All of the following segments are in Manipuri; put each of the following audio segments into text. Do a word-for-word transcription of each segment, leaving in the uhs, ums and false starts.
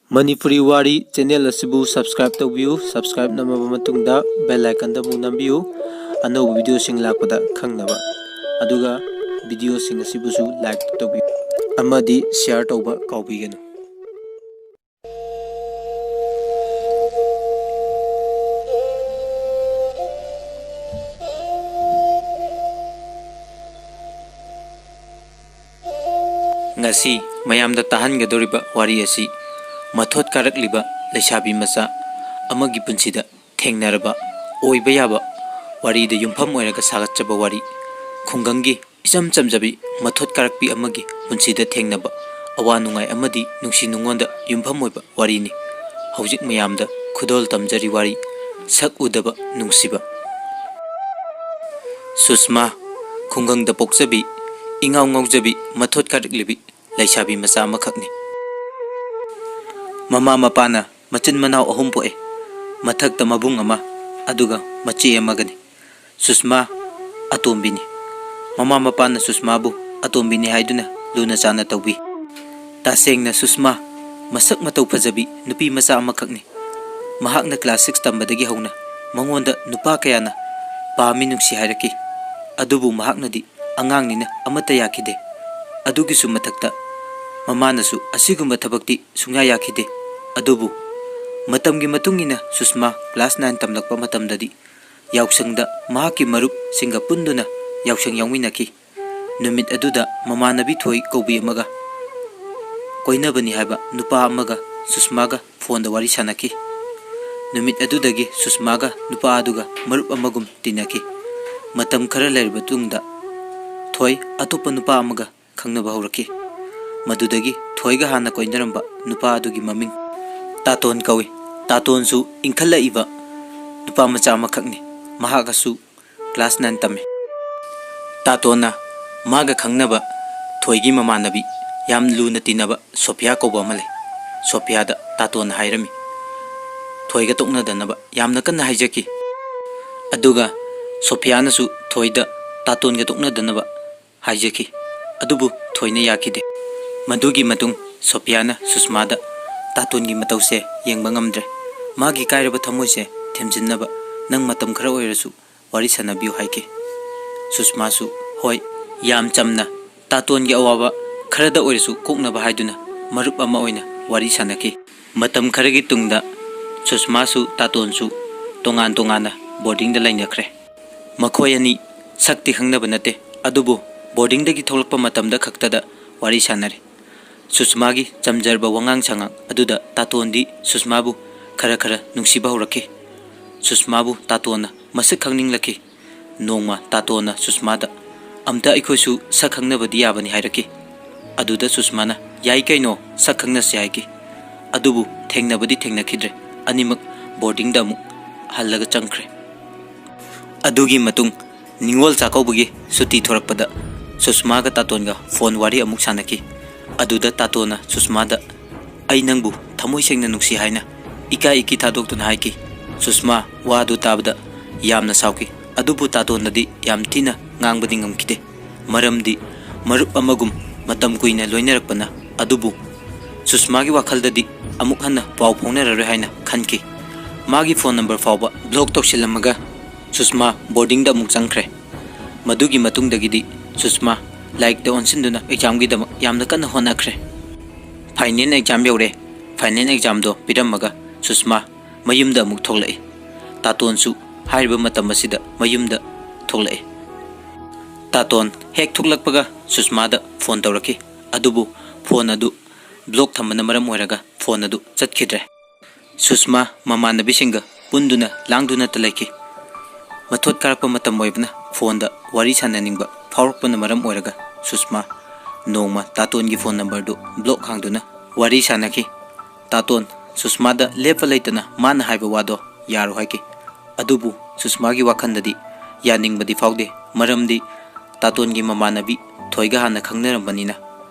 ꯃꯅꯤꯄꯨꯔꯤ ꯋꯥꯔꯤ ꯆꯦꯅꯦꯜ ꯑꯁꯤꯕꯨ subscribe ꯇꯧꯕꯤꯌꯨ꯫ Subscribe ꯅꯝꯃꯕ ꯃꯇꯨꯡꯗ bell icon ꯗ ꯑꯃꯨꯛ ꯅꯝꯕꯤꯌꯨ, ꯑꯅꯧꯕ video ꯁꯤꯡ ꯂꯥꯛꯄꯗ ꯈꯪꯅꯕ꯫ ꯑꯗꯨꯒ video ꯁꯤꯡ ꯑꯁꯤꯕꯨꯁꯨ like ꯇꯧꯕꯤꯌꯨ ꯑꯃꯗꯤ share ꯇꯧꯕ ꯀꯥꯎꯕꯤꯒꯅꯨ꯫ ꯉꯁꯤ ꯃꯌꯥꯝꯗ ꯇꯥꯍꯟꯒꯗꯧꯔꯤꯕ ꯋꯥꯔꯤ ꯑꯁꯤ ꯃꯊꯣꯠ ꯀꯥꯔꯛꯂꯤꯕ ꯂꯩꯁꯥꯕꯤ ꯃꯆꯥ ꯑꯃꯒꯤ ꯄꯨꯟꯁꯤꯗ ꯊꯦꯡꯅꯔꯕ ꯑꯣꯏꯕ ꯌꯥꯕ ꯋꯥꯔꯤꯗ ꯌꯨꯝꯐꯝ ꯑꯣꯏꯔꯒ ꯁꯥꯒꯠꯆꯕ ꯋꯥꯔꯤ꯫ ꯈꯨꯡꯒꯪꯒꯤ ꯏꯆꯝ ꯆꯝꯖꯕꯤ ꯃꯊꯣꯠ ꯀꯥꯔꯛꯄꯤ ꯑꯃꯒꯤ ꯄꯨꯟꯁꯤꯗ ꯊꯦꯡꯅꯕ ꯑꯋꯥ ꯅꯨꯡꯉꯥꯏ ꯑꯃꯗꯤ ꯅꯨꯡꯁꯤ ꯅꯨꯡꯉꯣꯟꯗ ꯌꯨꯝꯐꯝ ꯑꯣꯏꯕ ꯋꯥꯔꯤꯅꯤ꯫ ꯍꯧꯖꯤꯛ ꯃꯌꯥꯝꯗ ꯈꯨꯗꯣꯜ ꯇꯝꯖꯔꯤ ꯋꯥꯔꯤ ꯁꯛ ꯎꯗꯕ ꯅꯨꯡꯁꯤꯕ꯫ ꯁꯨꯁꯃꯥ, ꯈꯨꯡꯒꯪꯗ ꯄꯣꯛꯆꯕꯤ, ꯏꯉꯥꯎ ꯉꯥꯎꯖꯕꯤ, ꯃꯊꯣꯠ ꯀꯥꯔꯛꯂꯤꯕꯤ ꯂꯩꯁꯥꯕꯤ ꯃꯆꯥ ꯑꯃꯈꯛꯅꯤ꯫ ꯃꯃꯥ ꯃꯄꯥꯅ ꯃꯆꯤꯟ ꯃꯅꯥꯎ ꯑꯍꯨꯝ ꯄꯣꯛꯑꯦ꯫ ꯃꯊꯛꯇ ꯃꯕꯨꯡ ꯑꯃ, ꯑꯗꯨꯒ ꯃꯆꯦ ꯑꯃꯒꯅꯤ꯫ ꯁꯨꯁꯃꯥ ꯑꯇꯣꯝꯕꯤꯅꯤ꯫ ꯃꯃꯥ ꯃꯄꯥꯅ ꯁꯨꯁꯃꯥꯕꯨ ꯑꯇꯣꯝꯕꯤꯅꯤ ꯍꯥꯏꯗꯨꯅ ꯂꯨꯅ ꯆꯥꯟꯅ ꯇꯧꯕꯤ꯫ ꯇꯁꯦꯡꯅ ꯁꯨꯁꯃꯥ ꯃꯁꯛ ꯃꯇꯧ ꯐꯖꯕꯤ ꯅꯨꯄꯤ ꯃꯆꯥ ꯑꯃꯈꯛꯅꯤ꯫ ꯃꯍꯥꯛꯅ class six ꯇꯝꯕꯗꯒꯤ ꯍꯧꯅ ꯃꯉꯣꯟꯗ ꯅꯨꯄꯥ ꯀꯌꯥꯅ ꯄꯥꯝꯃꯤ, ꯅꯨꯡꯁꯤ ꯍꯥꯏꯔꯛꯈꯤ꯫ ꯑꯗꯨꯕꯨ ꯃꯍꯥꯛꯅꯗꯤ ꯑꯉꯥꯡꯅꯤꯅ ꯑꯃꯠꯇ ꯌꯥꯈꯤꯗꯦ꯫ ꯑꯗꯨꯒꯤꯁꯨ ꯃꯊꯛꯇ ꯃꯃꯥꯅꯁꯨ ꯑꯁꯤꯒꯨꯝꯕ ꯊꯕꯛꯇꯤ ꯁꯨꯡꯌꯥ ꯌꯥꯈꯤꯗꯦ꯫ ꯑꯗꯨꯕꯨ ꯃꯇꯝꯒꯤ ꯃꯇꯨꯡ ꯏꯟꯅ ꯁꯨꯁꯃꯥ class nine ꯇꯝꯂꯛꯄ ꯃꯇꯝꯗꯗꯤ ꯌꯥꯎꯁꯪꯗ ꯃꯍꯥꯛꯀꯤ ꯃꯔꯨꯞꯁꯤꯡꯒ ꯄꯨꯟꯗꯨꯅ ꯌꯥꯎꯁꯪ ꯌꯥꯎꯃꯤꯟꯅꯈꯤ꯫ ꯅꯨꯃꯤꯠ ꯑꯗꯨꯗ ꯃꯃꯥꯟꯅꯕꯤ ꯊꯣꯏ ꯀꯧꯕꯤ ꯑꯃꯒ ꯀꯣꯏꯅꯕꯅꯤ ꯍꯥꯏꯕ ꯅꯨꯄꯥ ꯑꯃꯒ ꯁꯨꯁꯃꯥꯒ phone ꯗ ꯋꯥꯔꯤ ꯁꯥꯟꯅꯈꯤ꯫ ꯅꯨꯃꯤꯠ ꯑꯗꯨꯗꯒꯤ ꯁꯨꯁꯃꯥꯒ ꯅꯨꯄꯥ ꯑꯗꯨꯒ ꯃꯔꯨꯞ ꯑꯃꯒꯨꯝ ꯇꯤꯟꯅꯈꯤ꯫ ꯃꯇꯝ ꯈꯔ ꯂꯩꯔꯕ ꯃꯇꯨꯡꯗ ꯊꯣꯏ ꯑꯇꯣꯞꯄ ꯅꯨꯄꯥ ꯑꯃꯒ ꯈꯪꯅꯕ ꯍꯧꯔꯛꯈꯤ꯫ ꯃꯗꯨꯗꯒꯤ ꯊꯣꯏꯒ ꯍꯥꯟꯅ ꯀꯣꯏꯅꯔꯝꯕ ꯅꯨꯄꯥ ꯑꯗꯨꯒꯤ ꯃꯃꯤꯡ ꯇꯥꯇꯣꯟ ꯀꯧꯏ꯫ ꯇꯥꯇꯣꯟꯁꯨ ꯏꯟꯈꯠꯂꯛꯏꯕ ꯅꯨꯄꯥ ꯃꯆꯥ ꯑꯃꯈꯛꯅꯤ꯫ ꯃꯍꯥꯛꯀꯁꯨ class nine ꯇꯝꯃꯤ꯫ ꯇꯥꯇꯣꯟꯅ ꯃꯥꯒ ꯈꯪꯅꯕ ꯊꯣꯏꯒꯤ ꯃꯃꯥꯟꯅꯕꯤ, ꯌꯥꯝ ꯂꯨꯅ ꯇꯤꯟꯅꯕ ꯁꯣꯐꯤꯌꯥ ꯀꯧꯕ ꯑꯃ ꯂꯩ꯫ ꯁꯣꯐꯤꯌꯥꯗ ꯇꯥꯇꯣꯟꯅ ꯍꯥꯏꯔꯝꯃꯤ꯫ ꯊꯣꯏꯒ ꯇꯣꯛꯅꯗꯅꯕ ꯌꯥꯝꯅ ꯀꯟꯅ ꯍꯥꯏꯖꯈꯤ꯫ ꯑꯗꯨꯒ ꯁꯣꯐꯤꯌꯥꯅꯁꯨ ꯊꯣꯏꯗ ꯇꯥꯇꯣꯟꯒ ꯇꯣꯛꯅꯗꯅꯕ ꯍꯥꯏꯖꯈꯤ꯫ ꯑꯗꯨꯕꯨ ꯊꯣꯏꯅ ꯌꯥꯈꯤꯗꯦ꯫ ꯃꯗꯨꯒꯤ ꯃꯇꯨꯡ ꯁꯣꯐꯤꯌꯥꯅ ꯁꯨꯁꯃꯥꯗ ꯇꯥꯇꯣꯟꯒꯤ ꯃꯇꯧꯁꯦ ꯌꯦꯡꯕ ꯉꯝꯗ꯭ꯔꯦ꯫ ꯃꯥꯒꯤ ꯀꯥꯏꯔꯕ ꯊꯃꯣꯏꯁꯦ ꯊꯦꯝꯖꯤꯟꯅꯕ ꯅꯪ ꯃꯇꯝ ꯈꯔ ꯑꯣꯏꯔꯁꯨ ꯋꯥꯔꯤ ꯁꯥꯟꯅꯕꯤꯌꯨ ꯍꯥꯏꯈꯤ꯫ ꯁꯨꯁꯃꯥꯁꯨ ꯍꯣꯏ, ꯌꯥꯝ ꯆꯝꯅ ꯇꯥꯇꯣꯟꯒꯤ ꯑꯋꯥꯕ ꯈꯔꯗ ꯑꯣꯏꯔꯁꯨ ꯀꯣꯛꯅꯕ ꯍꯥꯏꯗꯨꯅ ꯃꯔꯨꯞ ꯑꯃ ꯑꯣꯏꯅ ꯋꯥꯔꯤ ꯁꯥꯟꯅꯈꯤ꯫ ꯃꯇꯝ ꯈꯔꯒꯤ ꯇꯨꯡꯗ ꯁꯨꯁꯃꯥꯁꯨ ꯇꯥꯇꯣꯟꯁꯨ ꯇꯣꯉꯥꯟ ꯇꯣꯉꯥꯟꯅ ꯕꯣꯔꯗꯤꯡꯗ ꯂꯩꯅꯈ꯭ꯔꯦ꯫ ꯃꯈꯣꯏ ꯑꯅꯤ ꯁꯛꯇꯤ ꯈꯪꯅꯕ ꯅꯠꯇꯦ, ꯑꯗꯨꯕꯨ ꯕꯣꯔꯗꯤꯡꯗꯒꯤ ꯊꯣꯛꯂꯛꯄ ꯃꯇꯝꯗ ꯈꯛꯇꯗ ꯋꯥꯔꯤ ꯁꯥꯟꯅꯔꯤ꯫ ꯁꯨꯁꯃꯥꯒꯤ ꯆꯝꯖꯔꯕ ꯋꯥꯉꯥꯡ ꯁꯉꯥꯡ ꯑꯗꯨꯗ ꯇꯥꯇꯣꯟꯗꯤ ꯁꯨꯁꯃꯥꯕꯨ ꯈꯔ ꯈꯔ ꯅꯨꯡꯁꯤꯕ ꯍꯧꯔꯛꯈꯤ꯫ ꯁꯨꯁꯃꯥꯕꯨ ꯇꯥꯇꯣꯟꯅ ꯃꯁꯛ ꯈꯪꯅꯤꯡꯂꯛꯈꯤ꯫ ꯅꯣꯡꯃ ꯇꯥꯇꯣꯟꯅ ꯁꯨꯁꯃꯥꯗ, "ꯑꯝꯇ ꯑꯩꯈꯣꯏꯁꯨ ꯁꯛ ꯈꯪꯅꯕꯗꯤ ꯌꯥꯕꯅꯤ" ꯍꯥꯏꯔꯛꯈꯤ꯫ ꯑꯗꯨꯗ ꯁꯨꯁꯃꯥꯅ, "ꯌꯥꯏ ꯀꯩꯅꯣ, ꯁꯛ ꯈꯪꯅꯁꯤ" ꯍꯥꯏꯈꯤ꯫ ꯑꯗꯨꯕꯨ ꯊꯦꯡꯅꯕꯗꯤ ꯊꯦꯡꯅꯈꯤꯗ꯭ꯔꯦ꯫ ꯑꯅꯤꯃꯛ ꯕꯣꯔꯗꯤꯡꯗ ꯑꯃꯨꯛ ꯍꯜꯂꯒ ꯆꯪꯈ꯭ꯔꯦ꯫ ꯑꯗꯨꯒꯤ ꯃꯇꯨꯡ ꯅꯤꯉꯣꯜ ꯆꯥꯛꯀꯧꯕꯒꯤ ꯁꯨꯇꯤ ꯊꯣꯔꯛꯄꯗ ꯁꯨꯁꯃꯥꯒ ꯇꯥꯇꯣꯟꯒ ꯐꯣꯟ ꯋꯥꯔꯤ ꯑꯃꯨꯛ ꯁꯥꯟꯅꯈꯤ꯫ ꯑꯗꯨꯗ ꯇꯥꯇꯣꯟꯅ ꯁꯨꯁꯃꯥꯗ, "ꯑꯩ ꯅꯪꯕꯨ ꯊꯃꯣꯏ ꯁꯦꯡꯅ ꯅꯨꯡꯁꯤ" ꯍꯥꯏꯅ ꯏꯀꯥꯏ ꯏꯀꯤ ꯊꯥꯗꯣꯛꯇꯨꯅ ꯍꯥꯏꯈꯤ꯫ ꯁꯨꯁꯃꯥ ꯋꯥ ꯑꯗꯨ ꯇꯥꯕꯗ ꯌꯥꯝꯅ ꯁꯥꯎꯈꯤ, ꯑꯗꯨꯕꯨ ꯇꯥꯇꯣꯟꯗꯗꯤ ꯌꯥꯝ ꯊꯤꯅ ꯉꯥꯡꯕꯗꯤ ꯉꯝꯈꯤꯗꯦ꯫ ꯃꯔꯝꯗꯤ ꯃꯔꯨꯞ ꯑꯃꯒꯨꯝ ꯃꯇꯝ ꯀꯨꯏꯅ ꯂꯣꯏꯅꯔꯛꯄꯅ꯫ ꯑꯗꯨꯕꯨ ꯁꯨꯁꯃꯥꯒꯤ ꯋꯥꯈꯜꯗꯗꯤ ꯑꯃꯨꯛ ꯍꯟꯅ ꯄꯥꯎ ꯐꯥꯎꯅꯔꯔꯣꯏ ꯍꯥꯏꯅ ꯈꯟꯈꯤ꯫ ꯃꯥꯒꯤ ꯐꯣꯟ ꯅꯝꯕꯔ ꯐꯥꯎꯕ ꯕ꯭ꯂꯣꯛ ꯇꯧꯁꯤꯜꯂꯝꯃꯒ ꯁꯨꯁꯃꯥ ꯕꯣꯔꯗꯤꯡꯗ ꯑꯃꯨꯛ ꯆꯪꯈ꯭ꯔꯦ꯫ ꯃꯗꯨꯒꯤ ꯃꯇꯨꯡꯗꯒꯤꯗꯤ ꯁꯨꯁꯃꯥ ꯂꯥꯏꯔꯤꯛꯇ ꯑꯣꯟꯁꯤꯟꯗꯨꯅ ꯑꯦꯛꯖꯥꯝꯒꯤꯗꯃꯛ ꯌꯥꯝꯅ ꯀꯟꯅ ꯍꯣꯠꯅꯈ꯭ꯔꯦ꯫ ꯐꯥꯏꯅꯦꯜ ꯑꯦꯛꯖꯥꯝ ꯌꯧꯔꯦ꯫ ꯐꯥꯏꯅꯦꯜ ꯑꯦꯛꯖꯥꯝꯗꯣ ꯄꯤꯔꯝꯃꯒ ꯁꯨꯁꯃꯥ ꯃꯌꯨꯝꯗ ꯑꯃꯨꯛ ꯊꯣꯛꯂꯛꯏ꯫ ꯇꯥꯇꯣꯟꯁꯨ ꯍꯥꯏꯔꯤꯕ ꯃꯇꯝ ꯑꯁꯤꯗ ꯃꯌꯨꯝꯗ ꯊꯣꯛꯂꯛꯏ꯫ ꯇꯥꯇꯣꯟ ꯍꯦꯛ ꯊꯣꯛꯂꯛꯄꯒ ꯁꯨꯁꯃꯥꯗ ꯐꯣꯟ ꯇꯧꯔꯛꯈꯤ꯫ ꯑꯗꯨꯕꯨ ꯐꯣꯟ ꯑꯗꯨ ꯕ꯭ꯂꯣꯛ ꯊꯝꯕꯅ ꯃꯔꯝ ꯑꯣꯏꯔꯒ ꯐꯣꯟ ꯑꯗꯨ ꯆꯠꯈꯤꯗ꯭ꯔꯦ꯫ ꯁꯨꯁꯃꯥ ꯃꯃꯥꯟꯅꯕꯤꯁꯤꯡꯒ ꯄꯨꯟꯗꯨꯅ ꯂꯥꯡꯗꯨꯅꯇ ꯂꯩꯈꯤ꯫ ꯃꯊꯣꯠ ꯀꯥꯔꯛꯄ ꯃꯇꯝ ꯑꯣꯏꯕꯅ ꯐꯣꯟꯗ ꯋꯥꯔꯤ ꯁꯥꯟꯅꯅꯤꯡꯕ ꯐꯥꯎꯔꯛꯄꯅ ꯃꯔꯝ ꯑꯣꯏꯔꯒ ꯁꯨꯁꯃꯥ ꯅꯣꯡꯃ ꯇꯥꯇꯣꯟꯒꯤ ꯐꯣꯟ ꯅꯝꯕꯔꯗꯨ ꯕ꯭ꯂꯣꯛ ꯍꯥꯡꯗꯨꯅ ꯋꯥꯔꯤ ꯁꯥꯟꯅꯈꯤ꯫ ꯇꯥꯇꯣꯟ ꯁꯨꯁꯃꯥꯗ ꯂꯦꯞꯄ ꯂꯩꯇꯅ ꯃꯥꯅ ꯍꯥꯏꯕ ꯋꯥꯗꯣ ꯌꯥꯔꯣ ꯍꯥꯏꯈꯤ꯫ ꯑꯗꯨꯕꯨ ꯁꯨꯁꯃꯥꯒꯤ ꯋꯥꯈꯜꯗꯗꯤ ꯌꯥꯅꯤꯡꯕꯗꯤ ꯐꯥꯎꯗꯦ, ꯃꯔꯝꯗꯤ ꯇꯥꯇꯣꯟꯒꯤ ꯃꯃꯥꯟꯅꯕꯤ ꯊꯣꯏꯒ ꯍꯥꯟꯅ ꯈꯪꯅꯔꯝꯕꯅꯤꯅ꯫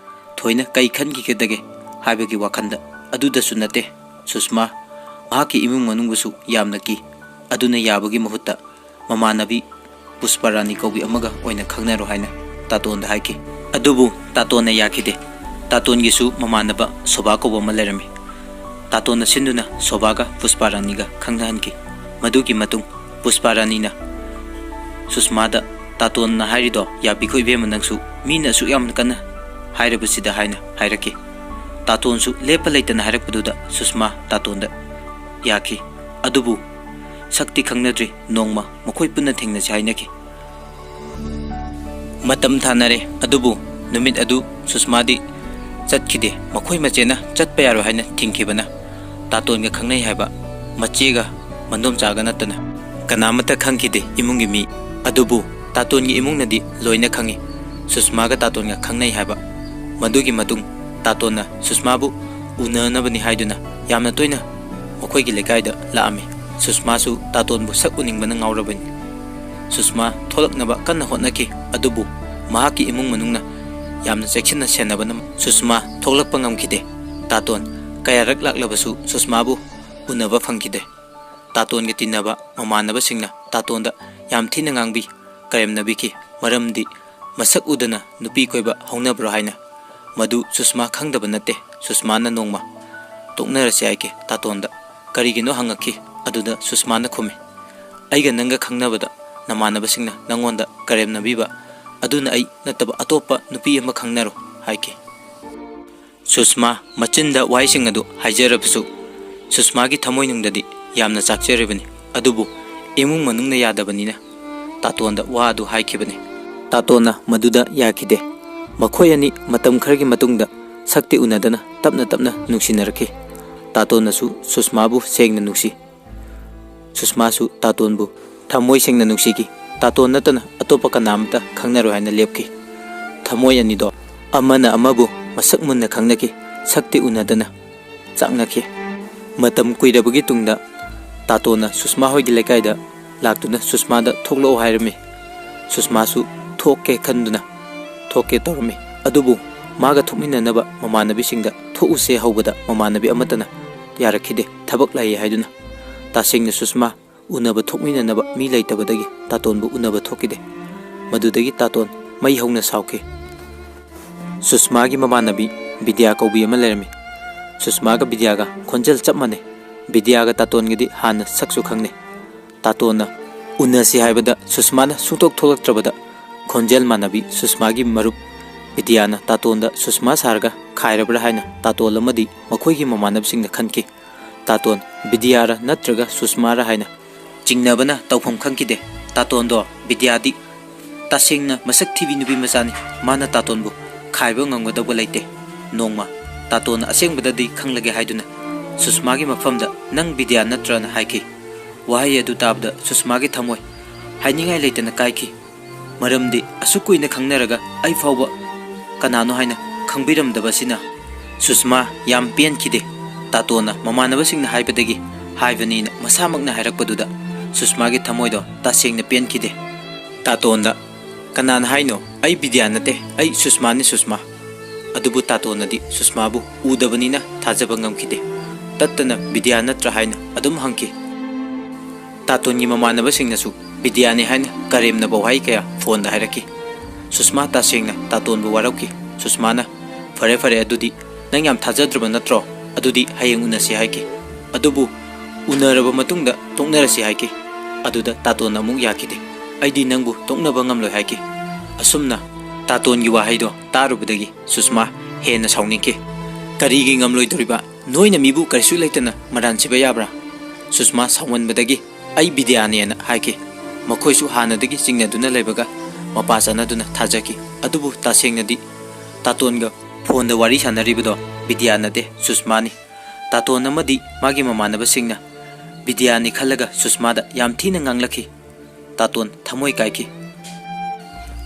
ꯊꯣꯏꯅ ꯀꯩ ꯈꯟꯈꯤꯒꯗꯒꯦ ꯍꯥꯏꯕꯒꯤ ꯋꯥꯈꯜꯗ꯫ ꯑꯗꯨꯗꯁꯨ ꯅꯠꯇꯦ, ꯁꯨꯁꯃꯥ ꯃꯍꯥꯛꯀꯤ ꯏꯃꯨꯡ ꯃꯅꯨꯡꯕꯨꯁꯨ ꯌꯥꯝꯅ ꯀꯤ꯫ ꯑꯗꯨꯅ ꯌꯥꯕꯒꯤ ꯃꯍꯨꯠꯇ ꯃꯃꯥꯟꯅꯕꯤ ꯄꯨꯁꯄꯥꯔꯥꯅꯤ ꯀꯧꯕꯤ ꯑꯃꯒ ꯑꯣꯏꯅ ꯈꯪꯅꯔꯣ ꯍꯥꯏꯅ ꯇꯥꯇꯣꯟꯗ ꯍꯥꯏꯈꯤ꯫ ꯑꯗꯨꯕꯨ ꯇꯥꯇꯣꯟꯅ ꯌꯥꯈꯤꯗꯦ꯫ ꯇꯥꯇꯣꯟꯒꯤꯁꯨ ꯃꯃꯥꯟꯅꯕ ꯁꯣꯚꯥ ꯀꯧꯕ ꯑꯃ ꯂꯩꯔꯝꯃꯤ꯫ ꯇꯥꯇꯣꯟꯅ ꯁꯤꯟꯗꯨꯅ ꯁꯣꯚꯥꯒ ꯄꯨꯁꯄꯥ ꯔꯥꯅꯤꯒ ꯈꯪꯅꯍꯟꯈꯤ꯫ ꯃꯗꯨꯒꯤ ꯃꯇꯨꯡ ꯄꯨꯁꯄꯥ ꯔꯥꯅꯤꯅ ꯁꯨꯁꯃꯥꯗ, "ꯇꯥꯇꯣꯟꯅ ꯍꯥꯏꯔꯤꯗꯣ ꯌꯥꯕꯤꯈꯣ ꯏꯕꯦꯝꯃ, ꯅꯪꯁꯨ ꯃꯤꯅ ꯑꯁꯨꯛ ꯌꯥꯝꯅ ꯀꯟꯅ ꯍꯥꯏꯔꯕꯁꯤꯗ" ꯍꯥꯏꯅ ꯍꯥꯏꯔꯛꯈꯤ꯫ ꯇꯥꯇꯣꯟꯁꯨ ꯂꯦꯞꯄ ꯂꯩꯇꯅ ꯍꯥꯏꯔꯛꯄꯗꯨꯗ ꯁꯨꯁꯃꯥ ꯇꯥꯇꯣꯟꯗ ꯌꯥꯈꯤ꯫ ꯑꯗꯨꯕꯨ ꯁꯛꯇꯤ ꯈꯪꯅꯗ꯭ꯔꯤ, ꯅꯣꯡꯃ ꯃꯈꯣꯏ ꯄꯨꯟꯅ ꯊꯦꯡꯅꯁꯤ ꯍꯥꯏꯅꯈꯤ꯫ ꯃꯇꯝ ꯊꯥꯅꯔꯦ, ꯑꯗꯨꯕꯨ ꯅꯨꯃꯤꯠ ꯑꯗꯨ ꯁꯨꯁꯃꯥꯗꯤ ꯆꯠꯈꯤꯗꯦ꯫ ꯃꯈꯣꯏ ꯃꯆꯦꯅ ꯆꯠꯄ ꯌꯥꯔꯣꯏ ꯍꯥꯏꯅ ꯊꯤꯡꯈꯤꯕꯅ ꯇꯥꯇꯣꯟꯒ ꯈꯪꯅꯩ ꯍꯥꯏꯕ ꯃꯆꯦꯒ ꯃꯟꯗꯣꯝꯆꯥꯒ ꯅꯠꯇꯅ ꯀꯅꯥꯃꯠꯇ ꯈꯪꯈꯤꯗꯦ ꯏꯃꯨꯡꯒꯤ ꯃꯤ꯫ ꯑꯗꯨꯕꯨ ꯇꯥꯇꯣꯟꯒꯤ ꯏꯃꯨꯡꯅꯗꯤ ꯂꯣꯏꯅ ꯈꯪꯉꯤ꯫ ꯁꯨꯁꯃꯥꯒ ꯇꯥꯇꯣꯟꯒ ꯈꯪꯅꯩ ꯍꯥꯏꯕ꯫ ꯃꯗꯨꯒꯤ ꯃꯇꯨꯡ ꯇꯥꯇꯣꯟꯅ ꯁꯨꯁꯃꯥꯕꯨ ꯎꯅꯅꯕꯅꯤ ꯍꯥꯏꯗꯨꯅ ꯌꯥꯝꯅ ꯇꯣꯏꯅ ꯃꯈꯣꯏꯒꯤ ꯂꯩꯀꯥꯏꯗ ꯂꯥꯛꯑꯝꯃꯤ꯫ ꯁꯨꯁꯃꯥꯁꯨ ꯇꯥꯇꯣꯟꯕꯨ ꯁꯛ ꯎꯅꯤꯡꯕꯅ ꯉꯥꯎꯔꯕꯅꯤ꯫ ꯁꯨꯁꯃꯥ ꯊꯣꯛꯂꯛꯅꯕ ꯀꯟꯅ ꯍꯣꯠꯅꯈꯤ, ꯑꯗꯨꯕꯨ ꯃꯍꯥꯛꯀꯤ ꯏꯃꯨꯡ ꯃꯅꯨꯡꯅ ꯌꯥꯝꯅ ꯆꯦꯛꯁꯤꯟꯅ ꯁꯦꯟꯅꯕꯅ ꯁꯨꯁꯃꯥ ꯊꯣꯛꯂꯛꯄ ꯉꯝꯈꯤꯗꯦ꯫ ꯇꯥꯇꯣꯟ ꯀꯌꯥꯔꯛ ꯂꯥꯛꯂꯕꯁꯨ ꯁꯨꯁꯃꯥꯕꯨ ꯎꯅꯕ ꯐꯪꯈꯤꯗꯦ꯫ ꯇꯥꯇꯣꯟꯒ ꯇꯤꯟꯅꯕ ꯃꯃꯥꯟꯅꯕꯁꯤꯡꯅ ꯇꯥꯇꯣꯟꯗ ꯌꯥꯝ ꯊꯤꯅ ꯉꯥꯡꯕꯤ, ꯀꯔꯦꯝꯅꯕꯤꯈꯤ꯫ ꯃꯔꯝꯗꯤ ꯃꯁꯛ ꯎꯗꯅ ꯅꯨꯄꯤ ꯀꯣꯏꯕ ꯍꯧꯅꯕ꯭ꯔꯣ ꯍꯥꯏꯅ꯫ ꯃꯗꯨ ꯁꯨꯁꯃꯥ ꯈꯪꯗꯕ ꯅꯠꯇꯦ꯫ ꯁꯨꯁꯃꯥꯅ ꯅꯣꯡꯃ ꯇꯣꯛꯅꯔꯁꯦ ꯍꯥꯏꯈꯤ ꯇꯥꯇꯣꯟꯗ꯫ "ꯀꯔꯤꯒꯤꯅꯣ?" ꯍꯪꯉꯛꯈꯤ꯫ ꯑꯗꯨꯗ ꯁꯨꯁꯃꯥꯅ ꯈꯨꯝꯃꯤ, "ꯑꯩꯒ ꯅꯪꯒ ꯈꯪꯅꯕꯗ ꯅꯃꯥꯟꯅꯕꯁꯤꯡꯅ ꯅꯪꯉꯣꯟꯗ ꯀꯔꯦꯝꯅꯕꯤꯕ ꯑꯗꯨꯅ ꯑꯩ ꯅꯠꯇꯕ ꯑꯇꯣꯞꯄ ꯅꯨꯄꯤ ꯑꯃ ꯈꯪꯅꯔꯣ" ꯍꯥꯏꯈꯤ꯫ ꯁꯨꯁꯃꯥ ꯃꯆꯤꯟꯗ ꯋꯥꯍꯩꯁꯤꯡ ꯑꯗꯨ ꯍꯥꯏꯖꯔꯕꯁꯨ, ꯁꯨꯁꯃꯥꯒꯤ ꯊꯃꯣꯏꯅꯨꯡꯗꯗꯤ ꯌꯥꯝꯅ ꯆꯥꯛꯆꯔꯤꯕꯅꯤ꯫ ꯑꯗꯨꯕꯨ ꯏꯃꯨꯡ ꯃꯅꯨꯡꯅ ꯌꯥꯗꯕꯅꯤꯅ ꯇꯥꯇꯣꯟꯗ ꯋꯥ ꯑꯗꯨ ꯍꯥꯏꯈꯤꯕꯅꯤ꯫ ꯇꯥꯇꯣꯟꯅ ꯃꯗꯨꯗ ꯌꯥꯈꯤꯗꯦ꯫ ꯃꯈꯣꯏ ꯑꯅꯤ ꯃꯇꯝ ꯈꯔꯒꯤ ꯃꯇꯨꯡꯗ ꯁꯛꯇꯤ ꯎꯅꯗꯅ ꯇꯞꯅ ꯇꯞꯅ ꯅꯨꯡꯁꯤꯅꯔꯛꯈꯤ꯫ ꯇꯥꯇꯣꯟꯅꯁꯨ ꯁꯨꯁꯃꯥꯕꯨ ꯁꯦꯡꯅ ꯅꯨꯡꯁꯤ꯫ ꯁꯨꯁꯃꯥꯁꯨ ꯇꯥꯇꯣꯟꯕꯨ ꯊꯃꯣꯏ ꯁꯦꯡꯅ ꯅꯨꯡꯁꯤꯈꯤ꯫ ꯇꯥꯇꯣꯟ ꯅꯠꯇꯅ ꯑꯇꯣꯞꯄ ꯀꯅꯥ ꯑꯃꯠꯇ ꯈꯪꯅꯔꯣꯏ ꯍꯥꯏꯅ ꯂꯦꯞꯈꯤ꯫ ꯊꯃꯣꯏ ꯑꯅꯤꯗꯣ ꯑꯃꯅ ꯑꯃꯕꯨ ꯃꯁꯛ ꯃꯨꯟꯅ ꯈꯪꯅꯈꯤ, ꯁꯛꯇꯤ ꯎꯅꯗꯅ ꯆꯥꯛꯅꯈꯤ꯫ ꯃꯇꯝ ꯀꯨꯏꯔꯕꯒꯤ ꯇꯨꯡꯗ ꯇꯥꯇꯣꯟꯅ ꯁꯨꯁꯃꯥ ꯍꯣꯏꯒꯤ ꯂꯩꯀꯥꯏꯗ ꯂꯥꯛꯇꯨꯅ ꯁꯨꯁꯃꯥꯗ ꯊꯣꯛꯂꯛꯑꯣ ꯍꯥꯏꯔꯝꯃꯤ꯫ ꯁꯨꯁꯃꯥꯁꯨ ꯊꯣꯛꯀꯦ ꯈꯟꯗꯨꯅ ꯊꯣꯛꯀꯦ ꯇꯧꯔꯝꯃꯤ꯫ ꯑꯗꯨꯕꯨ ꯃꯥꯒ ꯊꯣꯛꯃꯤꯟꯅꯅꯕ ꯃꯃꯥꯟꯅꯕꯤꯁꯤꯡꯗ ꯊꯣꯛꯎꯁꯦ ꯍꯧꯕꯗ ꯃꯃꯥꯟꯅꯕꯤ ꯑꯃꯠꯇꯅ ꯌꯥꯔꯛꯈꯤꯗꯦ, ꯊꯕꯛ ꯂꯩ ꯍꯥꯏꯗꯨꯅ꯫ ꯇꯁꯦꯡꯅ ꯁꯨꯁꯃꯥ ꯎꯅꯕ ꯊꯣꯛꯃꯤꯟꯅꯅꯕ ꯃꯤ ꯂꯩꯇꯕꯗꯒꯤ ꯇꯥꯇꯣꯟꯕꯨ ꯎꯅꯕ ꯊꯣꯛꯈꯤꯗꯦ꯫ ꯃꯗꯨꯗꯒꯤ ꯇꯥꯇꯣꯟ ꯃꯩ ꯍꯧꯅ ꯁꯥꯎꯈꯤ꯫ ꯁꯨꯁꯃꯥꯒꯤ ꯃꯃꯥꯟꯅꯕꯤ ꯕꯤꯗ꯭ꯌꯥ ꯀꯧꯕꯤ ꯑꯃ ꯂꯩꯔꯝꯃꯤ꯫ ꯁꯨꯁꯃꯥꯒ ꯕꯤꯗ꯭ꯌꯥꯒ ꯈꯣꯟꯖꯦꯜ ꯆꯞ ꯃꯥꯟꯅꯩ꯫ ꯕꯤꯗ꯭ꯌꯥꯒ ꯇꯥꯇꯣꯟꯒꯗꯤ ꯍꯥꯟꯅ ꯁꯛꯁꯨ ꯈꯪꯅꯩ꯫ ꯇꯥꯇꯣꯟꯅ ꯎꯅꯁꯤ ꯍꯥꯏꯕꯗ ꯁꯨꯁꯃꯥꯅ ꯁꯨꯡꯊꯣꯛ ꯊꯣꯛꯂꯛꯇ꯭ꯔꯕꯗ ꯈꯣꯟꯖꯦꯜ ꯃꯥꯟꯅꯕꯤ ꯁꯨꯁꯃꯥꯒꯤ ꯃꯔꯨꯞ ꯕꯤꯗ꯭ꯌꯥꯅ ꯇꯥꯇꯣꯟꯗ ꯁꯨꯁꯃꯥ ꯁꯥꯔꯒ ꯈꯥꯏꯔꯕ꯭ꯔꯥ ꯍꯥꯏꯅ ꯇꯥꯇꯣꯟ ꯑꯃꯗꯤ ꯃꯈꯣꯏꯒꯤ ꯃꯃꯥꯟꯅꯕꯁꯤꯡꯅ ꯈꯟꯈꯤ꯫ ꯇꯥꯇꯣꯟ ꯕꯤꯗ꯭ꯌꯥꯔ ꯅꯠꯇ꯭ꯔꯒ ꯁꯨꯁꯃꯥꯔ ꯍꯥꯏꯅ ꯆꯤꯡꯅꯕꯅ ꯇꯧꯐꯝ ꯈꯪꯈꯤꯗꯦ꯫ ꯇꯥꯇꯣꯟꯗꯣ ꯕꯤꯗ꯭ꯌꯥꯗꯤ ꯇꯁꯦꯡꯅ ꯃꯁꯛ ꯊꯤꯕꯤ ꯅꯨꯄꯤ ꯃꯆꯥꯅꯤ꯫ ꯃꯥꯅ ꯇꯥꯇꯣꯟꯕꯨ ꯈꯥꯏꯕ ꯉꯝꯒꯗꯧꯕ ꯂꯩꯇꯦ꯫ ꯅꯣꯡꯃ ꯇꯥꯇꯣꯟꯅ ꯑꯁꯦꯡꯕꯗꯗꯤ ꯈꯪꯂꯒꯦ ꯍꯥꯏꯗꯨꯅ ꯁꯨꯁꯃꯥꯒꯤ ꯃꯐꯝꯗ "ꯅꯪ ꯕꯤꯗ꯭ꯌꯥ ꯅꯠꯇ꯭ꯔꯅ?" ꯍꯥꯏꯈꯤ꯫ ꯋꯥꯍꯩ ꯑꯗꯨ ꯇꯥꯕꯗ ꯁꯨꯁꯃꯥꯒꯤ ꯊꯃꯣꯏ ꯍꯥꯏꯅꯤꯡꯉꯥꯏ ꯂꯩꯇꯅ ꯀꯥꯏꯈꯤ꯫ ꯃꯔꯝꯗꯤ ꯑꯁꯨꯛ ꯀꯨꯏꯅ ꯈꯪꯅꯔꯒ ꯑꯩ ꯐꯥꯎꯕ ꯀꯅꯥꯅꯣ ꯍꯥꯏꯅ ꯈꯪꯕꯤꯔꯝꯗꯕꯁꯤꯅ ꯁꯨꯁꯃꯥ ꯌꯥꯝ ꯄꯦꯟꯈꯤꯗꯦ꯫ ꯇꯥꯇꯣꯟꯅ ꯃꯃꯥꯟꯅꯕꯁꯤꯡꯅ ꯍꯥꯏꯕꯗꯒꯤ ꯍꯥꯏꯕꯅꯤꯅ ꯃꯁꯥꯃꯛꯅ ꯍꯥꯏꯔꯛꯄꯗꯨꯗ ꯁꯨꯁꯃꯥꯒꯤ ꯊꯃꯣꯏꯗꯣ ꯇꯁꯦꯡꯅ ꯄꯦꯟꯈꯤꯗꯦ꯫ ꯇꯥꯇꯣꯟꯗ "ꯀꯅꯥꯅ ꯍꯥꯏꯅꯣ? ꯑꯩ ꯕꯤꯗ꯭ꯌꯥ ꯅꯠꯇꯦ, ꯑꯩ ꯁꯨꯁꯃꯥꯅꯤ, ꯁꯨꯁꯃꯥ꯫" ꯑꯗꯨꯕꯨ ꯇꯥꯇꯣꯟꯅꯗꯤ ꯁꯨꯁꯃꯥꯕꯨ ꯎꯗꯕꯅꯤꯅ ꯊꯥꯖꯕ ꯉꯝꯈꯤꯗꯦ꯫ ꯇꯠꯇꯅ "ꯕꯤꯗ꯭ꯌꯥ ꯅꯠꯇ꯭ꯔꯥ?" ꯍꯥꯏꯅ ꯑꯗꯨꯝ ꯍꯪꯈꯤ꯫ ꯇꯥꯇꯣꯟꯒꯤ ꯃꯃꯥꯟꯅꯕꯁꯤꯡꯅꯁꯨ "ꯕꯤꯗ꯭ꯌꯥꯅꯤ" ꯍꯥꯏꯅ ꯀꯔꯦꯝꯅꯕ ꯋꯥꯍꯩ ꯀꯌꯥ ꯐꯣꯟꯗ ꯍꯥꯏꯔꯛꯈꯤ꯫ ꯁꯨꯁꯃꯥ ꯇꯁꯦꯡꯅ ꯇꯥꯇꯣꯟꯕꯨ ꯋꯥꯔꯧꯈꯤ꯫ ꯁꯨꯁꯃꯥꯅ "ꯐꯔꯦ, ꯐꯔꯦ, ꯑꯗꯨꯗꯤ ꯅꯪ ꯌꯥꯝ ꯊꯥꯖꯗ꯭ꯔꯕ ꯅꯠꯇ꯭ꯔꯣ? ꯑꯗꯨꯗꯤ ꯍꯌꯦꯡ ꯎꯅꯁꯤ" ꯍꯥꯏꯈꯤ꯫ ꯑꯗꯨꯕꯨ ꯎꯅꯔꯕ ꯃꯇꯨꯡꯗ ꯇꯣꯛꯅꯔꯁꯤ ꯍꯥꯏꯈꯤ꯫ ꯑꯗꯨꯗ ꯇꯥꯇꯣꯟꯅ ꯑꯃꯨꯛ ꯌꯥꯈꯤꯗꯦ꯫ "ꯑꯩꯗꯤ ꯅꯪꯕꯨ ꯇꯣꯛꯅꯕ ꯉꯝꯂꯣꯏ" ꯍꯥꯏꯈꯤ꯫ ꯑꯁꯨꯝꯅ ꯇꯥꯇꯣꯟꯒꯤ ꯋꯥꯍꯩꯗꯣ ꯇꯥꯔꯨꯕꯗꯒꯤ ꯁꯨꯁꯃꯥ ꯍꯦꯟꯅ ꯁꯥꯎꯅꯤꯡꯈꯤ꯫ "ꯀꯔꯤꯒꯤ ꯉꯝꯂꯣꯏꯗꯣꯔꯤꯕ? ꯅꯣꯏꯅ ꯃꯤꯕꯨ ꯀꯔꯤꯁꯨ ꯂꯩꯇꯅ ꯃꯔꯥꯟ ꯁꯤꯕ ꯌꯥꯕ꯭ꯔꯥ?" ꯁꯨꯁꯃꯥ ꯁꯥꯎꯃꯟꯕꯗꯒꯤ "ꯑꯩ ꯕꯤꯗ꯭ꯌꯥꯅꯦꯅ" ꯍꯥꯏꯈꯤ꯫ ꯃꯈꯣꯏꯁꯨ ꯍꯥꯟꯅꯗꯒꯤ ꯆꯤꯡꯅꯗꯨꯅ ꯂꯩꯕꯒ ꯃꯄꯥ ꯆꯥꯅꯗꯨꯅ ꯊꯥꯖꯈꯤ꯫ ꯑꯗꯨꯕꯨ ꯇꯁꯦꯡꯅꯗꯤ ꯇꯥꯇꯣꯟꯒ ꯐꯣꯟꯗ ꯋꯥꯔꯤ ꯁꯥꯟꯅꯔꯤꯕꯗꯣ ꯕꯤꯗ꯭ꯌꯥ ꯅꯠꯇꯦ, ꯁꯨꯁꯃꯥꯅꯤ꯫ ꯇꯥꯇꯣꯟ ꯑꯃꯗꯤ ꯃꯥꯒꯤ ꯃꯃꯥꯟꯅꯕꯁꯤꯡꯅ ꯕꯤꯗ꯭ꯌꯥꯅꯤ ꯈꯜꯂꯒ ꯁꯨꯁꯃꯥꯗ ꯌꯥꯝ ꯊꯤꯅ ꯉꯥꯡꯂꯛꯈꯤ꯫ ꯇꯥꯇꯣꯟ ꯊꯃꯣꯏ ꯀꯥꯏꯈꯤ꯫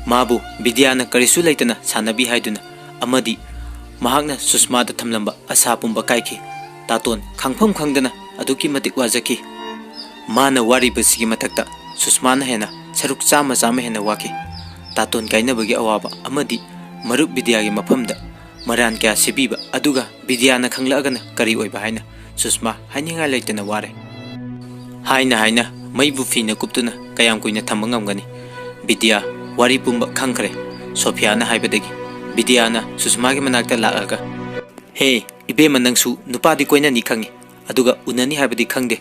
ꯃꯥꯕꯨ ꯕꯤꯗ꯭ꯌꯥꯅ ꯀꯔꯤꯁꯨ ꯂꯩꯇꯅ ꯁꯥꯟꯅꯕꯤ ꯍꯥꯏꯗꯨꯅ ꯑꯃꯗꯤ ꯃꯍꯥꯛꯅ ꯁꯨꯁꯃꯥꯗ ꯊꯝꯂꯝꯕ ꯑꯁꯥ ꯄꯨꯝꯕ ꯀꯥꯏꯈꯤ꯫ ꯇꯥꯇꯣꯟ ꯈꯪꯐꯝ ꯈꯪꯗꯅ ꯑꯗꯨꯛꯀꯤ ꯃꯇꯤꯛ ꯋꯥꯖꯈꯤ꯫ ꯃꯥꯅ ꯋꯥꯔꯤꯕꯁꯤꯒꯤ ꯃꯊꯛꯇ ꯁꯨꯁꯃꯥꯅ ꯍꯦꯟꯅ ꯁꯔꯨꯛ ꯆꯥꯝꯃ ꯆꯥꯝꯃ ꯍꯦꯟꯅ ꯋꯥꯈꯤ꯫ ꯇꯥꯇꯣꯟ ꯀꯥꯏꯅꯕꯒꯤ ꯑꯋꯥꯕ ꯑꯃꯗꯤ ꯃꯔꯨꯞ ꯕꯤꯗ꯭ꯌꯥꯒꯤ ꯃꯐꯝꯗ ꯃꯔꯥꯟ ꯀꯌꯥ ꯁꯤꯕꯤꯕ, ꯑꯗꯨꯒ ꯕꯤꯗ꯭ꯌꯥꯅ ꯈꯪꯂꯛꯑꯒꯅ ꯀꯔꯤ ꯑꯣꯏꯕ ꯍꯥꯏꯅ ꯁꯨꯁꯃꯥ ꯍꯥꯏꯅꯤꯡꯉꯥꯏ ꯂꯩꯇꯅ ꯋꯥꯔꯦ꯫ ꯍꯥꯏꯅ ꯍꯥꯏꯅ ꯃꯩꯕꯨ ꯐꯤꯅ ꯀꯨꯞꯇꯨꯅ ꯀꯌꯥꯝ ꯀꯨꯏꯅ ꯊꯝꯕ ꯉꯝꯒꯅꯤ? ꯕꯤꯗ꯭ꯌꯥ ꯋꯥꯔꯤ ꯄꯨꯝꯕ ꯈꯪꯈ꯭ꯔꯦ꯫ ꯁꯣꯐꯤꯌꯥꯅ ꯍꯥꯏꯕꯗꯒꯤ ꯕꯤꯗ꯭ꯌꯥꯅ ꯁꯨꯁꯃꯥꯒꯤ ꯃꯅꯥꯛꯇ ꯂꯥꯛꯂꯒ, "ꯍꯦ, "ꯏꯕꯦꯝꯃ, ꯅꯪꯁꯨ ꯅꯨꯄꯥꯗꯤ ꯀꯣꯏꯅꯅꯤ ꯈꯪꯉꯤ, ꯑꯗꯨꯒ ꯎꯅꯅꯤ ꯍꯥꯏꯕꯗꯤ ꯈꯪꯗꯦ꯫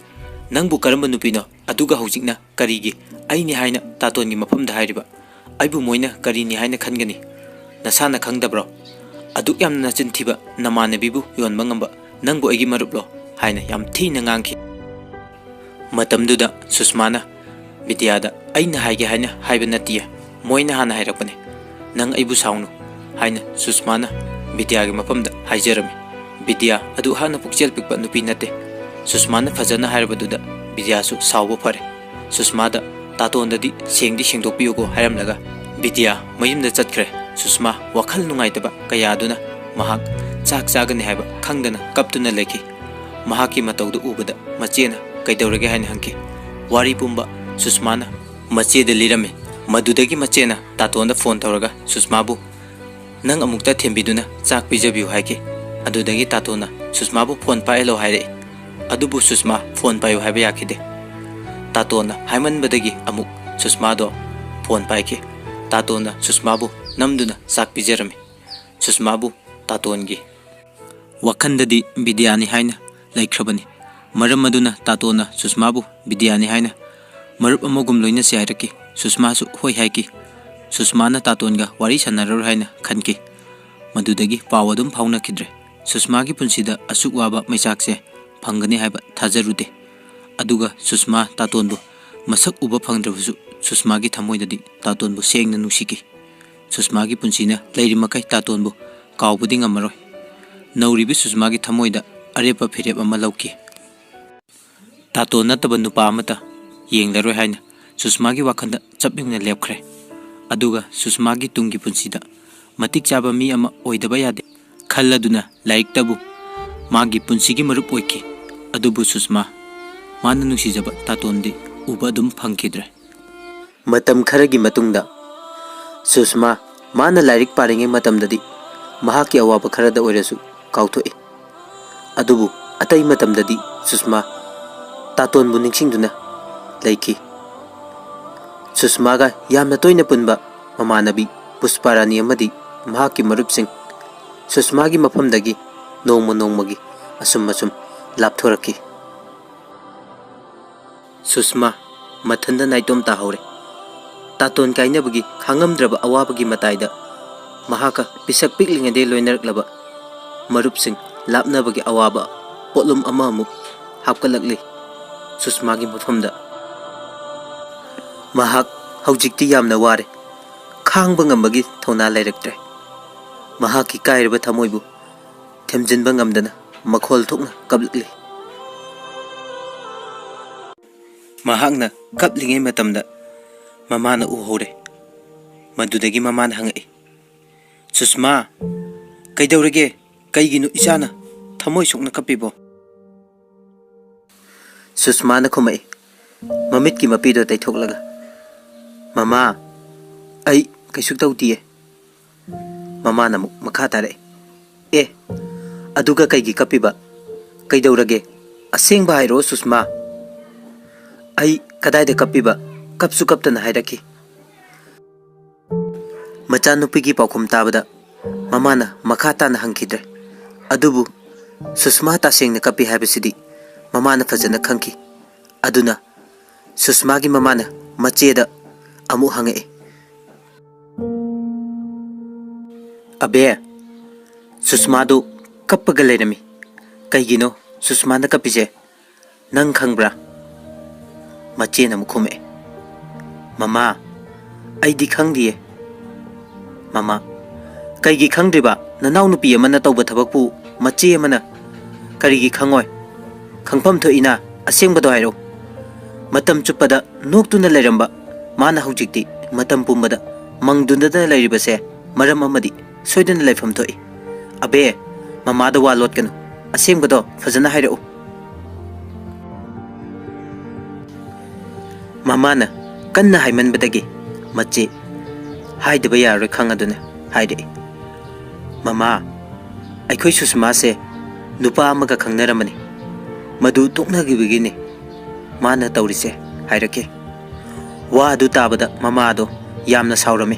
ꯅꯪꯕꯨ ꯀꯔꯝꯕ ꯅꯨꯄꯤꯅꯣ? ꯑꯗꯨꯒ ꯍꯧꯖꯤꯛꯅ ꯀꯔꯤꯒꯤ ꯑꯩꯅꯤ ꯍꯥꯏꯅ ꯇꯥꯇꯣꯟꯒꯤ ꯃꯐꯝꯗ ꯍꯥꯏꯔꯤꯕ? ꯑꯩꯕꯨ ꯃꯣꯏꯅ ꯀꯔꯤꯅꯤ ꯍꯥꯏꯅ ꯈꯟꯒꯅꯤ? ꯅꯁꯥꯅ ꯈꯪꯗꯕ꯭ꯔꯣ? ꯑꯗꯨꯛ ꯌꯥꯝꯅ ꯅꯆꯤꯟ ꯊꯤꯕ ꯅꯃꯥꯟꯅꯕꯤꯕꯨ ꯌꯣꯟꯕ ꯉꯝꯕ ꯅꯪꯕꯨ ꯑꯩꯒꯤ ꯃꯔꯨꯞꯂꯣ?" ꯍꯥꯏꯅ ꯌꯥꯝ ꯊꯤꯅ ꯉꯥꯡꯈꯤ꯫ ꯃꯇꯝꯗꯨꯗ ꯁꯨꯁꯃꯥꯅ ꯕꯤꯗ꯭ꯌꯥꯗ, "ꯑꯩꯅ ꯍꯥꯏꯒꯦ ꯍꯥꯏꯅ ꯍꯥꯏꯕ ꯅꯠꯇꯤꯌꯦ, ꯃꯣꯏꯅ ꯍꯥꯟꯅ ꯍꯥꯏꯔꯛꯄꯅꯦ꯫ ꯅꯪ ꯑꯩꯕꯨ ꯁꯥꯎꯅꯨ," ꯍꯥꯏꯅ ꯁꯨꯁꯃꯥꯅ ꯕꯤꯗ꯭ꯌꯥꯒꯤ ꯃꯐꯝꯗ ꯍꯥꯏꯖꯔꯝꯃꯤ꯫ ꯕꯤꯗ꯭ꯌꯥ ꯑꯗꯨ ꯍꯥꯟꯅ ꯄꯨꯛꯆꯦꯜ ꯄꯤꯛꯄ ꯅꯨꯄꯤ ꯅꯠꯇꯦ꯫ ꯁꯨꯁꯃꯥꯅ ꯐꯖꯅ ꯍꯥꯏꯔꯕꯗꯨꯗ ꯕꯤꯗ꯭ꯌꯥꯁꯨ ꯁꯥꯎꯕ ꯐꯔꯦ꯫ ꯁꯨꯁꯃꯥꯗ, "ꯇꯥꯇꯣꯟꯗꯗꯤ ꯁꯦꯡꯗꯤ ꯁꯦꯡꯗꯣꯛꯄꯤꯌꯨꯀꯣ" ꯍꯥꯏꯔꯝꯂꯒ ꯕꯤꯗ꯭ꯌꯥ ꯃꯌꯨꯝꯗ ꯆꯠꯈ꯭ꯔꯦ꯫ ꯁꯨꯁꯃꯥ ꯋꯥꯈꯜ ꯅꯨꯡꯉꯥꯏꯇꯕ ꯀꯌꯥꯗꯨꯅ ꯃꯍꯥꯛ ꯆꯥꯛ ꯆꯥꯒꯅꯤ ꯍꯥꯏꯕ ꯈꯪꯗꯅ ꯀꯞꯇꯨꯅ ꯂꯩꯈꯤ꯫ ꯃꯍꯥꯛꯀꯤ ꯃꯇꯧꯗꯨ ꯎꯕꯗ ꯃꯆꯦꯅ "ꯀꯩꯗꯧꯔꯒꯦ?" ꯍꯥꯏꯅ ꯍꯪꯈꯤ꯫ ꯋꯥꯔꯤ ꯄꯨꯝꯕ ꯁꯨꯁꯃꯥꯅ ꯃꯆꯦꯗ ꯂꯤꯔꯝꯃꯤ꯫ ꯃꯗꯨꯗꯒꯤ ꯃꯆꯦꯅ ꯇꯥꯇꯣꯟꯗ ꯐꯣꯟ ꯇꯧꯔꯒ ꯁꯨꯁꯃꯥꯕꯨ, "ꯅꯪ ꯑꯃꯨꯛꯇ ꯊꯦꯝꯕꯤꯗꯨꯅ ꯆꯥꯛ ꯄꯤꯖꯕꯤꯌꯨ" ꯍꯥꯏꯈꯤ꯫ ꯑꯗꯨꯗꯒꯤ ꯇꯥꯇꯣꯟꯅ ꯁꯨꯁꯃꯥꯕꯨ "ꯐꯣꯟ ꯄꯥꯏꯍꯜꯂꯣ" ꯍꯥꯏꯔꯛꯏ꯫ ꯑꯗꯨꯕꯨ ꯁꯨꯁꯃꯥ ꯐꯣꯟ ꯄꯥꯏꯌꯨ ꯍꯥꯏꯕ ꯌꯥꯈꯤꯗꯦ꯫ ꯇꯥꯇꯣꯟꯅ ꯍꯥꯏꯃꯟꯕꯗꯒꯤ ꯑꯃꯨꯛ ꯁꯨꯁꯃꯥꯗꯣ ꯐꯣꯟ ꯄꯥꯏꯈꯤ꯫ ꯇꯥꯇꯣꯟꯅ ꯁꯨꯁꯃꯥꯕꯨ ꯅꯝꯗꯨꯅ ꯆꯥꯛ ꯄꯤꯖꯔꯝꯃꯤ꯫ ꯁꯨꯁꯃꯥꯕꯨ ꯇꯥꯇꯣꯟꯒꯤ ꯋꯥꯈꯟꯗꯗꯤ ꯕꯤꯗ꯭ꯌꯥꯅꯤ ꯍꯥꯏꯅ ꯂꯩꯈ꯭ꯔꯕꯅꯤ꯫ ꯃꯔꯝ ꯑꯗꯨꯅ ꯇꯥꯇꯣꯟꯅ ꯁꯨꯁꯃꯥꯕꯨ ꯕꯤꯗ꯭ꯌꯥꯅꯤ ꯍꯥꯏꯅ ꯃꯔꯨꯞ ꯑꯃꯒꯨꯝ ꯂꯣꯏꯅꯁꯤ ꯍꯥꯏꯔꯛꯈꯤ꯫ ꯁꯨꯁꯃꯥꯁꯨ ꯍꯣꯏ ꯍꯥꯏꯈꯤ꯫ ꯁꯨꯁꯃꯥꯅ ꯇꯥꯇꯣꯟꯒ ꯋꯥꯔꯤ ꯁꯥꯟꯅꯔꯔꯣꯏ ꯍꯥꯏꯅ ꯈꯟꯈꯤ꯫ ꯃꯗꯨꯗꯒꯤ ꯄꯥꯎ ꯑꯗꯨꯝ ꯐꯥꯎꯅꯈꯤꯗ꯭ꯔꯦ꯫ ꯁꯨꯁꯃꯥꯒꯤ ꯄꯨꯟꯁꯤꯗ ꯑꯁꯨꯛ ꯋꯥꯕ ꯃꯩꯆꯥꯛꯁꯦ ꯐꯪꯒꯅꯤ ꯍꯥꯏꯕ ꯊꯥꯖꯔꯨꯗꯦ꯫ ꯑꯗꯨꯒ ꯁꯨꯁꯃꯥ ꯇꯥꯇꯣꯟꯕꯨ ꯃꯁꯛ ꯎꯕ ꯐꯪꯗ꯭ꯔꯕꯁꯨ ꯁꯨꯁꯃꯥꯒꯤ ꯊꯃꯣꯏꯗꯗꯤ ꯇꯥꯇꯣꯟꯕꯨ ꯁꯦꯡꯅ ꯅꯨꯡꯁꯤꯈꯤ꯫ ꯁꯨꯁꯃꯥꯒꯤ ꯄꯨꯟꯁꯤꯅ ꯂꯩꯔꯤꯃꯈꯩ ꯇꯥꯇꯣꯟꯕꯨ ꯀꯥꯎꯕꯗꯤ ꯉꯝꯃꯔꯣꯏ꯫ ꯅꯧꯔꯤꯕꯤ ꯁꯨꯁꯃꯥꯒꯤ ꯊꯃꯣꯏꯗ ꯑꯔꯦꯞꯄ ꯐꯤꯔꯦꯞ ꯑꯃ ꯂꯧꯈꯤ꯫ ꯇꯥꯇꯣꯟ ꯅꯠꯇꯕ ꯅꯨꯄꯥ ꯑꯃꯠꯇ ꯌꯦꯡꯂꯔꯣꯏ ꯍꯥꯏꯅ ꯁꯨꯁꯃꯥꯒꯤ ꯋꯥꯈꯜꯗ ꯆꯞ ꯌꯨꯡꯅ ꯂꯦꯞꯈ꯭ꯔꯦ꯫ ꯑꯗꯨꯒ ꯁꯨꯁꯃꯥꯒꯤ ꯇꯨꯡꯒꯤ ꯄꯨꯟꯁꯤꯗ ꯃꯇꯤꯛ ꯆꯥꯕ ꯃꯤ ꯑꯃ ꯑꯣꯏꯗꯕ ꯌꯥꯗꯦ ꯈꯜꯂꯗꯨꯅ ꯂꯥꯏꯔꯤꯛꯇꯕꯨ ꯃꯥꯒꯤ ꯄꯨꯟꯁꯤꯒꯤ ꯃꯔꯨꯞ ꯑꯣꯏꯈꯤ꯫ ꯑꯗꯨꯕꯨ ꯁꯨꯁꯃꯥ, ꯃꯥꯅ ꯅꯨꯡꯁꯤꯖꯕ ꯇꯥꯇꯣꯟꯗꯤ ꯎꯕ ꯑꯗꯨꯝ ꯐꯪꯈꯤꯗ꯭ꯔꯦ꯫ ꯃꯇꯝ ꯈꯔꯒꯤ ꯃꯇꯨꯡꯗ ꯁꯨꯁꯃꯥ, ꯃꯥꯅ ꯂꯥꯏꯔꯤꯛ ꯄꯥꯔꯤꯉꯩ ꯃꯇꯝꯗꯗꯤ ꯃꯍꯥꯛꯀꯤ ꯑꯋꯥꯕ ꯈꯔꯗ ꯑꯣꯏꯔꯁꯨ ꯀꯥꯎꯊꯣꯛꯏ꯫ ꯑꯗꯨꯕꯨ ꯑꯇꯩ ꯃꯇꯝꯗꯗꯤ ꯁꯨꯁꯃꯥ ꯇꯥꯇꯣꯟꯕꯨ ꯅꯤꯡꯁꯤꯡꯗꯨꯅ ꯂꯩꯈꯤ꯫ ꯁꯨꯁꯃꯥꯒ ꯌꯥꯝꯅ ꯇꯣꯏꯅ ꯄꯨꯟꯕ ꯃꯃꯥꯟꯅꯕꯤ ꯄꯨꯁꯄꯥꯔꯥꯅꯤ ꯑꯃꯗꯤ ꯃꯍꯥꯛꯀꯤ ꯃꯔꯨꯞꯁꯤꯡ ꯁꯨꯁꯃꯥꯒꯤ ꯃꯐꯝꯗꯒꯤ ꯅꯣꯡꯃ ꯅꯣꯡꯃꯒꯤ ꯑꯁꯨꯝ ꯑꯁꯨꯝ ꯂꯥꯞꯊꯣꯔꯛꯈꯤ꯫ ꯁꯨꯁꯃꯥ ꯃꯊꯟꯗ ꯅꯥꯏꯇꯣꯝ ꯇꯥꯍꯧꯔꯦ꯫ ꯇꯥꯇꯣꯟ ꯀꯥꯏꯅꯕꯒꯤ ꯈꯥꯡꯉꯝꯗ꯭ꯔꯕ ꯑꯋꯥꯕꯒꯤ ꯃꯇꯥꯏꯗ ꯃꯍꯥꯛꯀ ꯄꯤꯁꯛ ꯄꯤꯛꯂꯤꯉꯩꯗꯒꯤ ꯂꯣꯏꯅꯔꯛꯂꯕ ꯃꯔꯨꯞꯁꯤꯡ ꯂꯥꯞꯅꯕꯒꯤ ꯑꯋꯥꯕ ꯄꯣꯠꯂꯨꯝ ꯑꯃꯃꯨꯛ ꯍꯥꯞꯀꯠꯂꯛꯂꯤ ꯁꯨꯁꯃꯥꯒꯤ ꯃꯐꯝꯗ꯫ ꯃꯍꯥꯛ ꯍꯧꯖꯤꯛꯇꯤ ꯌꯥꯝꯅ ꯋꯥꯔꯦ꯫ ꯈꯥꯡꯕ ꯉꯝꯕꯒꯤ ꯊꯧꯅꯥ ꯂꯩꯔꯛꯇ꯭ꯔꯦ꯫ ꯃꯍꯥꯛꯀꯤ ꯀꯥꯏꯔꯕ ꯊꯃꯣꯏꯕꯨ ꯊꯦꯝꯖꯤꯟꯕ ꯉꯝꯗꯅ ꯃꯈꯣꯜ ꯊꯣꯛꯅ ꯀꯞꯂꯛꯂꯤ꯫ ꯃꯍꯥꯛꯅ ꯀꯞꯂꯤꯉꯩ ꯃꯇꯝꯗ ꯃꯃꯥꯅ ꯎꯍꯧꯔꯦ꯫ ꯃꯗꯨꯗꯒꯤ ꯃꯃꯥꯅ ꯍꯪꯉꯛꯏ, "ꯁꯨꯁꯃꯥ, ꯀꯩꯗꯧꯔꯒꯦ? ꯀꯩꯒꯤꯅꯣ ꯏꯆꯥꯅ ꯊꯃꯣꯏ ꯁꯣꯛꯅ ꯀꯞꯄꯤꯕꯣ?" ꯁꯨꯁꯃꯥꯅ ꯈꯨꯝꯃꯛꯏ, ꯃꯃꯤꯠꯀꯤ ꯃꯄꯤꯗꯣ ꯇꯩꯊꯣꯛꯂꯒ, "ꯃꯃꯥ, ꯑꯩ ꯀꯩꯁꯨ ꯇꯧꯗꯤꯌꯦ꯫" ꯃꯃꯥꯅ ꯑꯃꯨꯛ ꯃꯈꯥ ꯇꯥꯔꯛꯏ, "ꯑꯦ, ꯑꯗꯨꯒ ꯀꯩꯒꯤ ꯀꯞꯄꯤꯕ? ꯀꯩꯗꯧꯔꯒꯦ? ꯑꯁꯦꯡꯕ ꯍꯥꯏꯔꯛꯑꯣ ꯁꯨꯁꯃꯥ꯫" "ꯑꯩ ꯀꯗꯥꯏꯗ ꯀꯞꯄꯤꯕ? ꯀꯞꯁꯨ ꯀꯞꯇꯅ ꯍꯥꯏꯔꯛꯈꯤ꯫" ꯃꯆꯥꯅꯨꯄꯤꯒꯤ ꯄꯥꯎꯈꯨꯝ ꯇꯥꯕꯗ ꯃꯃꯥꯅ ꯃꯈꯥ ꯇꯥꯅ ꯍꯪꯈꯤꯗ꯭ꯔꯦ꯫ ꯑꯗꯨꯕꯨ ꯁꯨꯁꯃꯥ ꯇꯁꯦꯡꯅ ꯀꯞꯄꯤ ꯍꯥꯏꯕꯁꯤꯗꯤ ꯃꯃꯥꯅ ꯐꯖꯅ ꯈꯪꯈꯤ꯫ ꯑꯗꯨꯅ ꯁꯨꯁꯃꯥꯒꯤ ꯃꯃꯥꯅ ꯃꯆꯦꯗ ꯑꯃꯨꯛ ꯍꯪꯉꯛꯏ, "ꯑꯕꯦ, ꯁꯨꯁꯃꯥꯗꯨ ꯀꯞꯄꯒ ꯂꯩꯔꯝꯃꯤ꯫ ꯀꯩꯒꯤꯅꯣ ꯁꯨꯁꯃꯥꯅ ꯀꯞꯄꯤꯁꯦ? ꯅꯪ ꯈꯪꯕ꯭ꯔꯥ?" ꯃꯆꯦꯅ ꯑꯃꯨꯛ ꯈꯨꯝꯃꯛꯑꯦ, "ꯃꯃꯥ, ꯑꯩꯗꯤ ꯈꯪꯗꯤꯌꯦ꯫" "ꯃꯃꯥ, ꯀꯩꯒꯤ ꯈꯪꯗ꯭ꯔꯤꯕ? ꯅꯅꯥꯎꯅꯨꯄꯤ ꯑꯃꯅ ꯇꯧꯕ ꯊꯕꯛꯄꯨ ꯃꯆꯦ ꯑꯃꯅ ꯀꯔꯤꯒꯤ ꯈꯪꯉꯣꯏ? ꯈꯪꯐꯝ ꯊꯣꯛꯏꯅ, ꯑꯁꯦꯡꯕꯗꯣ ꯍꯥꯏꯔꯛꯎ꯫ ꯃꯇꯝ ꯆꯨꯞꯄꯗ ꯅꯣꯛꯇꯨꯅ ꯂꯩꯔꯝꯕ ꯃꯥꯅ ꯍꯧꯖꯤꯛꯇꯤ ꯃꯇꯝ ꯄꯨꯝꯕꯗ ꯃꯪꯗꯨꯅ ꯂꯩꯔꯤꯕꯁꯦ ꯃꯔꯝ ꯑꯃꯗꯤ ꯁꯣꯏꯗꯅ ꯂꯩꯐꯝ ꯊꯣꯛꯏ꯫ ꯑꯕꯦ, ꯃꯃꯥꯗ ꯋꯥ ꯂꯣꯠꯀꯅꯨ꯫ ꯑꯁꯦꯡꯕꯗꯣ ꯐꯖꯅ ꯍꯥꯏꯔꯛꯎ꯫" ꯃꯃꯥꯅ ꯀꯟꯅ ꯍꯥꯏꯃꯟꯕꯗꯒꯤ ꯃꯆꯦ ꯍꯥꯏꯗꯕ ꯌꯥꯔꯔꯣꯏ ꯈꯪꯉꯗꯨꯅ ꯍꯥꯏꯔꯛꯏ, "ꯃꯃꯥ, ꯑꯩꯈꯣꯏ ꯁꯨꯁꯃꯥꯁꯦ ꯅꯨꯄꯥ ꯑꯃꯒ ꯈꯪꯅꯔꯝꯕꯅꯤ꯫ ꯃꯗꯨ ꯇꯣꯛꯅꯈꯤꯕꯒꯤꯅꯤ ꯃꯥꯅ ꯇꯧꯔꯤꯁꯦ," ꯍꯥꯏꯔꯛꯈꯤ꯫ ꯋꯥ ꯑꯗꯨ ꯇꯥꯕꯗ ꯃꯃꯥꯗꯣ ꯌꯥꯝꯅ ꯁꯥꯎꯔꯝꯃꯤ꯫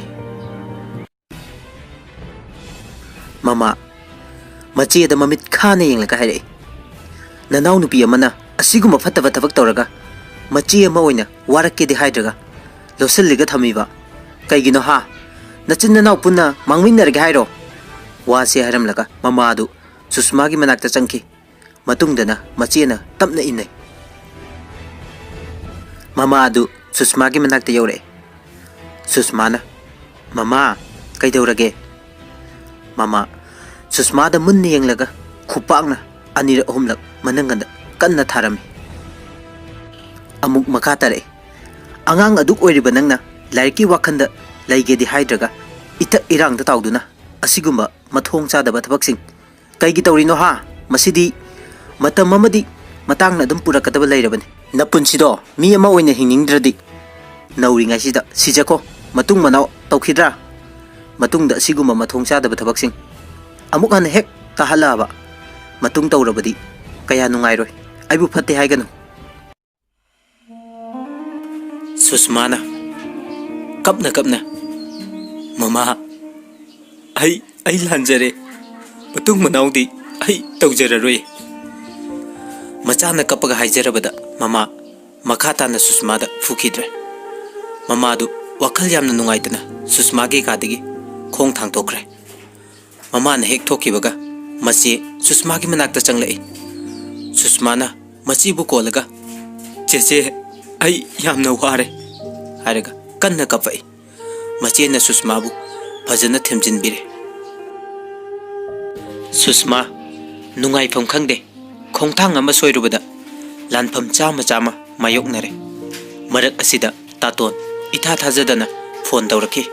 "ꯃꯃꯥ, ꯃꯆꯦꯗ ꯃꯃꯤꯠ ꯈꯥꯅ ꯌꯦꯡꯂꯒ ꯍꯥꯏꯔꯛꯏ, "ꯅꯅꯥꯎꯅꯨꯄꯤ ꯑꯃꯅ ꯑꯁꯤꯒꯨꯝꯕ ꯐꯠꯇꯕ ꯊꯕꯛ ꯇꯧꯔꯒ ꯃꯆꯦ ꯑꯃ ꯑꯣꯏꯅ ꯋꯥꯔꯛꯀꯦꯗꯤ ꯍꯥꯏꯗ꯭ꯔꯒ ꯂꯣꯠꯁꯤꯜꯂꯒ ꯊꯝꯃꯤꯕ ꯀꯩꯒꯤꯅꯣ ꯍꯥ? ꯅꯆꯤꯟ ꯅꯅꯥꯎ ꯄꯨꯟꯅ ꯃꯥꯡꯃꯤꯟꯅꯔꯒꯦ ꯍꯥꯏꯔꯣ?" ꯋꯥꯁꯦ ꯍꯥꯏꯔꯝꯂꯒ ꯃꯃꯥ ꯑꯗꯨ ꯁꯨꯁꯃꯥꯒꯤ ꯃꯅꯥꯛꯇ ꯆꯪꯈꯤ꯫ ꯃꯇꯨꯡꯗꯅ ꯃꯆꯦꯅ ꯇꯞꯅ ꯏꯟꯅꯩ꯫ ꯃꯃꯥ ꯑꯗꯨ ꯁꯨꯁꯃꯥꯒꯤ ꯃꯅꯥꯛꯇ ꯌꯧꯔꯛꯑꯦ꯫ ꯁꯨꯁꯃꯥꯅ, "ꯃꯃꯥ, ꯀꯩꯗꯧꯔꯒꯦ?" ꯃꯃꯥ ꯁꯨꯁꯃꯥꯗ ꯃꯨꯟꯅ ꯌꯦꯡꯂꯒ ꯈꯨꯄꯥꯛꯅ ꯑꯅꯤꯔꯛ ꯑꯍꯨꯝꯂꯛ ꯃꯅꯪꯒꯟꯗ ꯀꯟꯅ ꯊꯥꯔꯝꯃꯤ꯫ ꯑꯃꯨꯛ ꯃꯈꯥ ꯇꯥꯔꯛꯏ, "ꯑꯉꯥꯡ ꯑꯗꯨꯛ ꯑꯣꯏꯔꯤꯕ ꯅꯪꯅ ꯂꯥꯏꯔꯤꯛꯀꯤ ꯋꯥꯈꯜꯗ ꯂꯩꯒꯦꯗꯤ ꯍꯥꯏꯗ꯭ꯔꯒ ꯏꯊꯛ ꯏꯔꯥꯡꯗ ꯇꯥꯎꯗꯨꯅ ꯑꯁꯤꯒꯨꯝꯕ ꯃꯊꯣꯡ ꯆꯥꯗꯕ ꯊꯕꯛꯁꯤꯡ ꯀꯩꯒꯤ ꯇꯧꯔꯤꯅꯣ ꯍꯥ? ꯃꯁꯤꯗꯤ ꯃꯇꯝ ꯑꯃꯗꯤ ꯃꯇꯥꯡꯅ ꯑꯗꯨꯝ ꯄꯨꯔꯛꯀꯗꯕ ꯂꯩꯔꯕꯅꯤ꯫ ꯅꯄꯨꯟꯁꯤꯗꯣ ꯃꯤ ꯑꯃ ꯑꯣꯏꯅ ꯍꯤꯡꯅꯤꯡꯗ꯭ꯔꯗꯤ ꯅꯧꯔꯤꯉꯩꯁꯤꯗ ꯁꯤꯖꯈꯣ꯫ ꯃꯇꯨꯡ ꯃꯅꯥꯎ ꯇꯧꯈꯤꯗ꯭ꯔꯥ? ꯃꯇꯨꯡꯗ ꯑꯁꯤꯒꯨꯝꯕ ꯃꯊꯣꯡ ꯆꯥꯗꯕ ꯊꯕꯛꯁꯤꯡ ꯑꯃꯨꯛ ꯍꯟꯅ ꯍꯦꯛ ꯇꯥꯍꯜꯂꯛꯑꯕ ꯃꯇꯨꯡ ꯇꯧꯔꯕꯗꯤ ꯀꯌꯥ ꯅꯨꯡꯉꯥꯏꯔꯣꯏ꯫ ꯑꯩꯕꯨ ꯐꯠꯇꯦ ꯍꯥꯏꯒꯅꯨ꯫" ꯁꯨꯁꯃꯥꯅ ꯀꯞꯅ ꯀꯞꯅ, "ꯃꯃꯥ, ꯑꯩ, ꯑꯩ ꯂꯥꯟꯖꯔꯦ꯫ ꯃꯇꯨꯡ ꯃꯅꯥꯎꯗꯤ ꯑꯩ ꯇꯧꯖꯔꯔꯣꯏ꯫" ꯃꯆꯥꯅ ꯀꯞꯄꯒ ꯍꯥꯏꯖꯔꯕꯗ ꯃꯃꯥ ꯃꯈꯥ ꯇꯥꯅ ꯁꯨꯁꯃꯥꯗ ꯐꯨꯈꯤꯗ꯭ꯔꯦ꯫ ꯃꯃꯥꯗꯨ ꯋꯥꯈꯜ ꯌꯥꯝꯅ ꯅꯨꯡꯉꯥꯏꯇꯅ ꯁꯨꯁꯃꯥꯒꯤ ꯀꯥꯗꯒꯤ ꯈꯣꯡ ꯊꯥꯡꯗꯣꯛꯈ꯭ꯔꯦ꯫ ꯃꯃꯥꯅ ꯍꯦꯛ ꯊꯣꯛꯈꯤꯕꯒ ꯃꯆꯦ ꯁꯨꯁꯃꯥꯒꯤ ꯃꯅꯥꯛꯇ ꯆꯪꯂꯛꯏ꯫ ꯁꯨꯁꯃꯥꯅ ꯃꯆꯦꯕꯨ ꯀꯣꯜꯂꯒ, "ꯆꯦꯆꯦ, ꯑꯩ ꯌꯥꯝꯅ ꯋꯥꯔꯦ" ꯍꯥꯏꯔꯒ ꯀꯟꯅ ꯀꯞꯄꯛꯏ꯫ ꯃꯆꯦꯅ ꯁꯨꯁꯃꯥꯕꯨ ꯐꯖꯅ ꯊꯦꯝꯖꯤꯟꯕꯤꯔꯦ꯫ ꯁꯨꯁꯃꯥ ꯅꯨꯡꯉꯥꯏꯐꯝ ꯈꯪꯗꯦ꯫ ꯈꯣꯡꯊꯥꯡ ꯑꯃ ꯁꯣꯏꯔꯨꯕꯗ ꯂꯥꯟꯐꯝ ꯆꯥꯝꯃ ꯆꯥꯝꯃ ꯃꯥꯌꯣꯛꯅꯔꯦ꯫ ꯃꯔꯛ ꯑꯁꯤꯗ ꯇꯥꯇꯣꯟ ꯏꯊꯥ ꯊꯥꯖꯗꯅ ꯐꯣꯟ ꯇꯧꯔꯛꯈꯤ꯫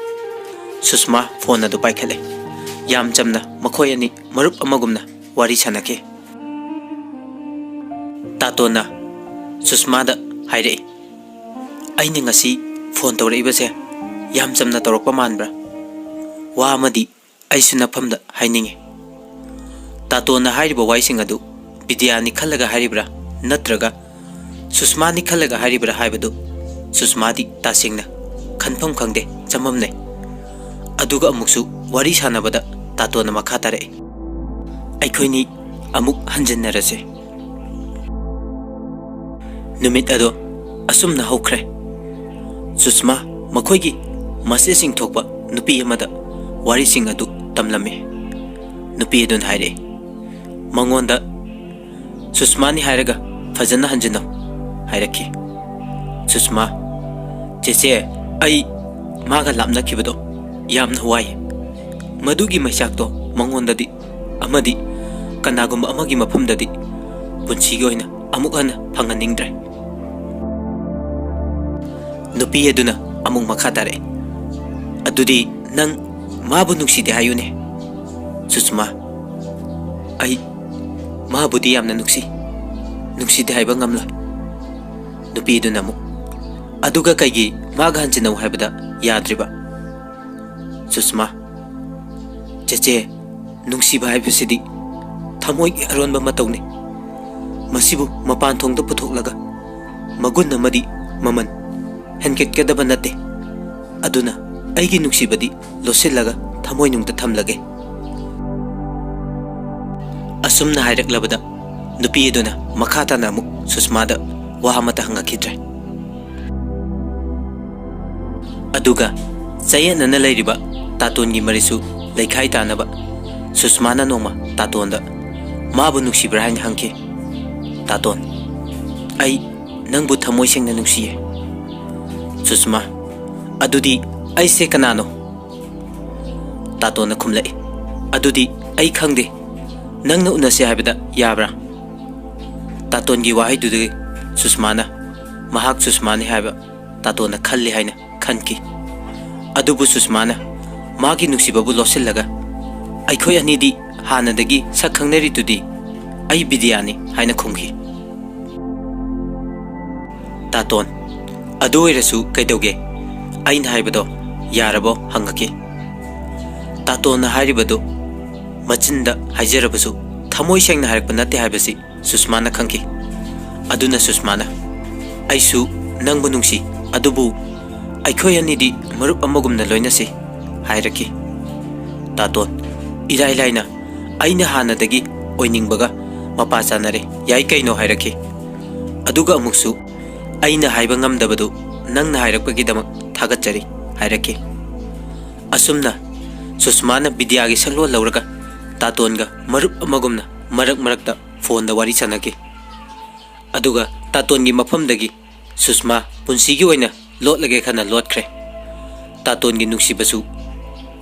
ꯁꯨꯁꯃꯥ ꯐꯣꯟ ꯑꯗꯨ ꯄꯥꯏꯈꯠꯂꯦ꯫ ꯌꯥꯝ ꯆꯝꯅ ꯃꯈꯣꯏ ꯑꯅꯤ ꯃꯔꯨꯞ ꯑꯃꯒꯨꯝꯅ ꯋꯥꯔꯤ ꯁꯥꯟꯅꯈꯤ꯫ ꯇꯥꯇꯣꯟꯅ ꯁꯨꯁꯃꯥꯗ ꯍꯥꯏꯔꯛꯏ, "ꯑꯩꯅ ꯉꯁꯤ ꯐꯣꯟ ꯇꯧꯔꯛꯏꯕꯁꯦ ꯌꯥꯝ ꯆꯝꯅ ꯇꯧꯔꯛꯄ ꯃꯥꯟꯕ꯭ꯔꯥ? ꯋꯥ ꯑꯃꯗꯤ ꯑꯩꯁꯨ ꯅꯐꯝꯗ ꯍꯥꯏꯅꯤꯡꯉꯤ꯫" ꯇꯥꯇꯣꯟꯅ ꯍꯥꯏꯔꯤꯕ ꯋꯥꯍꯩꯁꯤꯡ ꯑꯗꯨ ꯕꯤꯗ꯭ꯌꯥꯅꯤ ꯈꯜꯂꯒ ꯍꯥꯏꯔꯤꯕ꯭ꯔꯥ ꯅꯠꯇ꯭ꯔꯒ ꯁꯨꯁꯃꯥꯅꯤ ꯈꯜꯂꯒ ꯍꯥꯏꯔꯤꯕ꯭ꯔꯥ ꯍꯥꯏꯕꯗꯨ ꯁꯨꯁꯃꯥꯗꯤ ꯇꯁꯦꯡꯅ ꯈꯟꯐꯝ ꯈꯪꯗꯦ, ꯆꯃꯝꯅꯩ꯫ ꯑꯗꯨꯒ ꯑꯃꯨꯛꯁꯨ ꯋꯥꯔꯤ ꯁꯥꯟꯅꯕꯗ ꯇꯥꯇꯣꯟꯅ ꯃꯈꯥ ꯇꯥꯔꯛꯏ, ꯑꯩꯈꯣꯏꯅꯤ ꯑꯃꯨꯛ ꯍꯟꯖꯤꯟꯅꯔꯁꯦ꯫ ꯅꯨꯃꯤꯠ ꯑꯗꯣ ꯑꯁꯨꯝꯅ ꯍꯧꯈ꯭ꯔꯦ꯫ ꯁꯨꯁꯃꯥ ꯃꯈꯣꯏꯒꯤ ꯃꯆꯦꯁꯤꯡ ꯊꯣꯛꯄ ꯅꯨꯄꯤ ꯑꯃꯗ ꯋꯥꯔꯤꯁꯤꯡ ꯑꯗꯨ ꯇꯝꯂꯝꯃꯤ꯫ ꯅꯨꯄꯤ ꯑꯗꯨꯅ ꯍꯥꯏꯔꯛꯏ, ꯃꯉꯣꯟꯗ ꯁꯨꯁꯃꯥꯅꯤ ꯍꯥꯏꯔꯒ ꯐꯖꯅ ꯍꯟꯖꯤꯟꯅꯧ ꯍꯥꯏꯔꯛꯈꯤ꯫ ꯁꯨꯁꯃꯥ, ꯆꯦꯆꯦ, ꯑꯩ ꯃꯥꯒ ꯂꯥꯞꯅꯈꯤꯕꯗꯣ ꯌꯥꯝꯅ ꯋꯥꯏ꯫ ꯃꯗꯨꯒꯤ ꯃꯩꯆꯥꯛꯇꯣ ꯃꯉꯣꯟꯗꯗꯤ ꯑꯃꯗꯤ ꯀꯅꯥꯒꯨꯝꯕ ꯑꯃꯒꯤ ꯃꯐꯝꯗꯗꯤ ꯄꯨꯟꯁꯤꯒꯤ ꯑꯣꯏꯅ ꯑꯃꯨꯛ ꯍꯟꯅ ꯐꯪꯍꯟꯅꯤꯡꯗ꯭ꯔꯦ꯫ ꯅꯨꯄꯤ ꯑꯗꯨꯅ ꯑꯃꯨꯛ ꯃꯈꯥ ꯇꯥꯔꯛꯏ, ꯑꯗꯨꯗꯤ ꯅꯪ ꯃꯥꯕꯨ ꯅꯨꯡꯁꯤꯗꯦ ꯍꯥꯏꯌꯨꯅꯦ꯫ ꯁꯨꯁꯃꯥ, ꯑꯩ ꯃꯥꯕꯨꯗꯤ ꯌꯥꯝꯅ ꯅꯨꯡꯁꯤ, ꯅꯨꯡꯁꯤꯗꯦ ꯍꯥꯏꯕ ꯉꯝꯂꯣꯏ꯫ ꯅꯨꯄꯤ ꯑꯗꯨꯅ ꯑꯃꯨꯛ, ꯑꯗꯨꯒ ꯀꯩꯒꯤ ꯃꯥꯒ ꯍꯟꯖꯤꯟꯅꯧ ꯍꯥꯏꯕꯗ ꯌꯥꯗ꯭ꯔꯤꯕ? ꯁꯨꯁꯃꯥ, ꯆꯦꯆꯦ, ꯅꯨꯡꯁꯤꯕ ꯍꯥꯏꯕꯁꯤꯗꯤ ꯊꯃꯣꯏꯒꯤ ꯑꯔꯣꯟꯕ ꯃꯇꯧꯅꯤ꯫ ꯃꯁꯤꯕꯨ ꯃꯄꯥꯟ ꯊꯣꯡꯗ ꯄꯨꯊꯣꯛꯂꯒ ꯃꯒꯨꯟ ꯑꯃꯗꯤ ꯃꯃꯜ ꯍꯦꯟꯒꯠꯀꯗꯕ ꯅꯠꯇꯦ꯫ ꯑꯗꯨꯅ ꯑꯩꯒꯤ ꯅꯨꯡꯁꯤꯕꯗꯤ ꯂꯣꯠꯁꯤꯜꯂꯒ ꯊꯃꯣꯏꯅꯨꯡꯗ ꯊꯝꯂꯒꯦ꯫ ꯑꯁꯨꯝꯅ ꯍꯥꯏꯔꯛꯂꯕꯗ ꯅꯨꯄꯤ ꯑꯗꯨꯅ ꯃꯈꯥ ꯇꯥꯅ ꯑꯃꯨꯛ ꯁꯨꯁꯃꯥꯗ ꯋꯥ ꯑꯃꯠꯇ ꯍꯪꯉꯛꯈꯤꯗ꯭ꯔꯦ꯫ ꯑꯗꯨꯒ ꯆꯌꯦꯠꯅꯅ ꯂꯩꯔꯤꯕ ꯇꯥꯇꯣꯟꯒꯤ ꯃꯔꯤꯁꯨ ꯂꯩꯈꯥꯏ ꯇꯥꯅꯕ ꯁꯨꯁꯃꯥꯅ ꯅꯣꯡꯃ ꯇꯥꯇꯣꯟꯗ ꯃꯥꯕꯨ ꯅꯨꯡꯁꯤꯕ꯭ꯔꯥ ꯍꯥꯏꯅ ꯍꯪꯈꯤ꯫ ꯇꯥꯇꯣꯟ, ꯑꯩ ꯅꯪꯕꯨ ꯊꯃꯣꯏ ꯁꯦꯡꯅ ꯅꯨꯡꯁꯤꯌꯦ꯫ ꯁꯨꯁꯃꯥ, ꯑꯗꯨꯗꯤ ꯑꯩꯁꯦ ꯀꯅꯥꯅꯣ? ꯇꯥꯇꯣꯟꯅ ꯈꯨꯝꯂꯛꯏ, ꯑꯗꯨꯗꯤ ꯑꯩ ꯈꯪꯗꯦ꯫ ꯅꯪꯅ ꯎꯅꯁꯦ ꯍꯥꯏꯕꯗ ꯌꯥꯕ꯭ꯔꯥ? ꯇꯥꯇꯣꯟꯒꯤ ꯋꯥꯍꯩꯗꯨꯗꯒꯤ ꯁꯨꯁꯃꯥꯅ ꯃꯍꯥꯛ ꯁꯨꯁꯃꯥꯅꯤ ꯍꯥꯏꯕ ꯇꯥꯇꯣꯟꯅ ꯈꯜꯂꯤ ꯍꯥꯏꯅ ꯈꯟꯈꯤ꯫ ꯑꯗꯨꯕꯨ ꯁꯨꯁꯃꯥꯅ ꯃꯥꯒꯤ ꯅꯨꯡꯁꯤꯕꯕꯨ ꯂꯣꯠꯁꯤꯜꯂꯒ, "ꯑꯩꯈꯣꯏ ꯑꯅꯤꯗꯤ ꯍꯥꯟꯅꯗꯒꯤ ꯁꯛ ꯈꯪꯅꯔꯤꯗꯨꯗꯤ, ꯑꯩ ꯕꯤꯗ꯭ꯌꯥꯅꯤ" ꯍꯥꯏꯅ ꯈꯨꯝꯈꯤ꯫ ꯇꯥꯇꯣꯟ, "ꯑꯗꯨ ꯑꯣꯏꯔꯁꯨ ꯀꯩꯗꯧꯒꯦ? ꯑꯩꯅ ꯍꯥꯏꯕꯗꯣ ꯌꯥꯔꯕꯣ?" ꯍꯪꯉꯛꯈꯤ꯫ ꯇꯥꯇꯣꯟꯅ ꯍꯥꯏꯔꯤꯕꯗꯨ ꯃꯆꯤꯟꯗ ꯍꯥꯏꯖꯔꯕꯁꯨ ꯊꯃꯣꯏ ꯁꯦꯡꯅ ꯍꯥꯏꯔꯛꯄ ꯅꯠꯇꯦ ꯍꯥꯏꯕꯁꯤ ꯁꯨꯁꯃꯥꯅ ꯈꯪꯈꯤ꯫ ꯑꯗꯨꯅ ꯁꯨꯁꯃꯥꯅ, "ꯑꯩꯁꯨ ꯅꯪꯕꯨ ꯅꯨꯡꯁꯤ, ꯑꯗꯨꯕꯨ ꯑꯩꯈꯣꯏ ꯑꯅꯤꯗꯤ ꯃꯔꯨꯞ ꯑꯃꯒꯨꯝꯅ ꯂꯣꯏꯅꯁꯤ" ꯍꯥꯏꯔꯛꯈꯤ꯫ ꯇꯥꯇꯣꯟ, ꯏꯔꯥꯏ ꯂꯥꯏꯅ "ꯑꯩꯅ ꯍꯥꯟꯅꯗꯒꯤ ꯑꯣꯏꯅꯤꯡꯕꯒ ꯃꯄꯥ ꯆꯥꯟꯅꯔꯦ, ꯌꯥꯏ ꯀꯩꯅꯣ" ꯍꯥꯏꯔꯛꯈꯤ꯫ ꯑꯗꯨꯒ ꯑꯃꯨꯛꯁꯨ, "ꯑꯩꯅ ꯍꯥꯏꯕ ꯉꯝꯗꯕꯗꯨ ꯅꯪꯅ ꯍꯥꯏꯔꯛꯄꯒꯤꯗꯃꯛ ꯊꯥꯒꯠꯆꯔꯤ" ꯍꯥꯏꯔꯛꯈꯤ꯫ ꯑꯁꯨꯝꯅ ꯁꯨꯁꯃꯥꯅ ꯕꯤꯗ꯭ꯌꯥꯒꯤ ꯁꯛꯂꯣꯟ ꯂꯧꯔꯒ ꯇꯥꯇꯣꯟꯒ ꯃꯔꯨꯞ ꯑꯃꯒꯨꯝꯅ ꯃꯔꯛ ꯃꯔꯛꯇ ꯐꯣꯟꯗ ꯋꯥꯔꯤ ꯁꯥꯟꯅꯈꯤ꯫ ꯑꯗꯨꯒ ꯇꯥꯇꯣꯟꯒꯤ ꯃꯐꯝꯗꯒꯤ ꯁꯨꯁꯃꯥ ꯄꯨꯟꯁꯤꯒꯤ ꯑꯣꯏꯅ ꯂꯣꯠꯂꯒꯦ ꯈꯟꯅ ꯂꯣꯠꯈ꯭ꯔꯦ꯫ ꯇꯥꯇꯣꯟꯒꯤ ꯅꯨꯡꯁꯤꯕꯁꯨ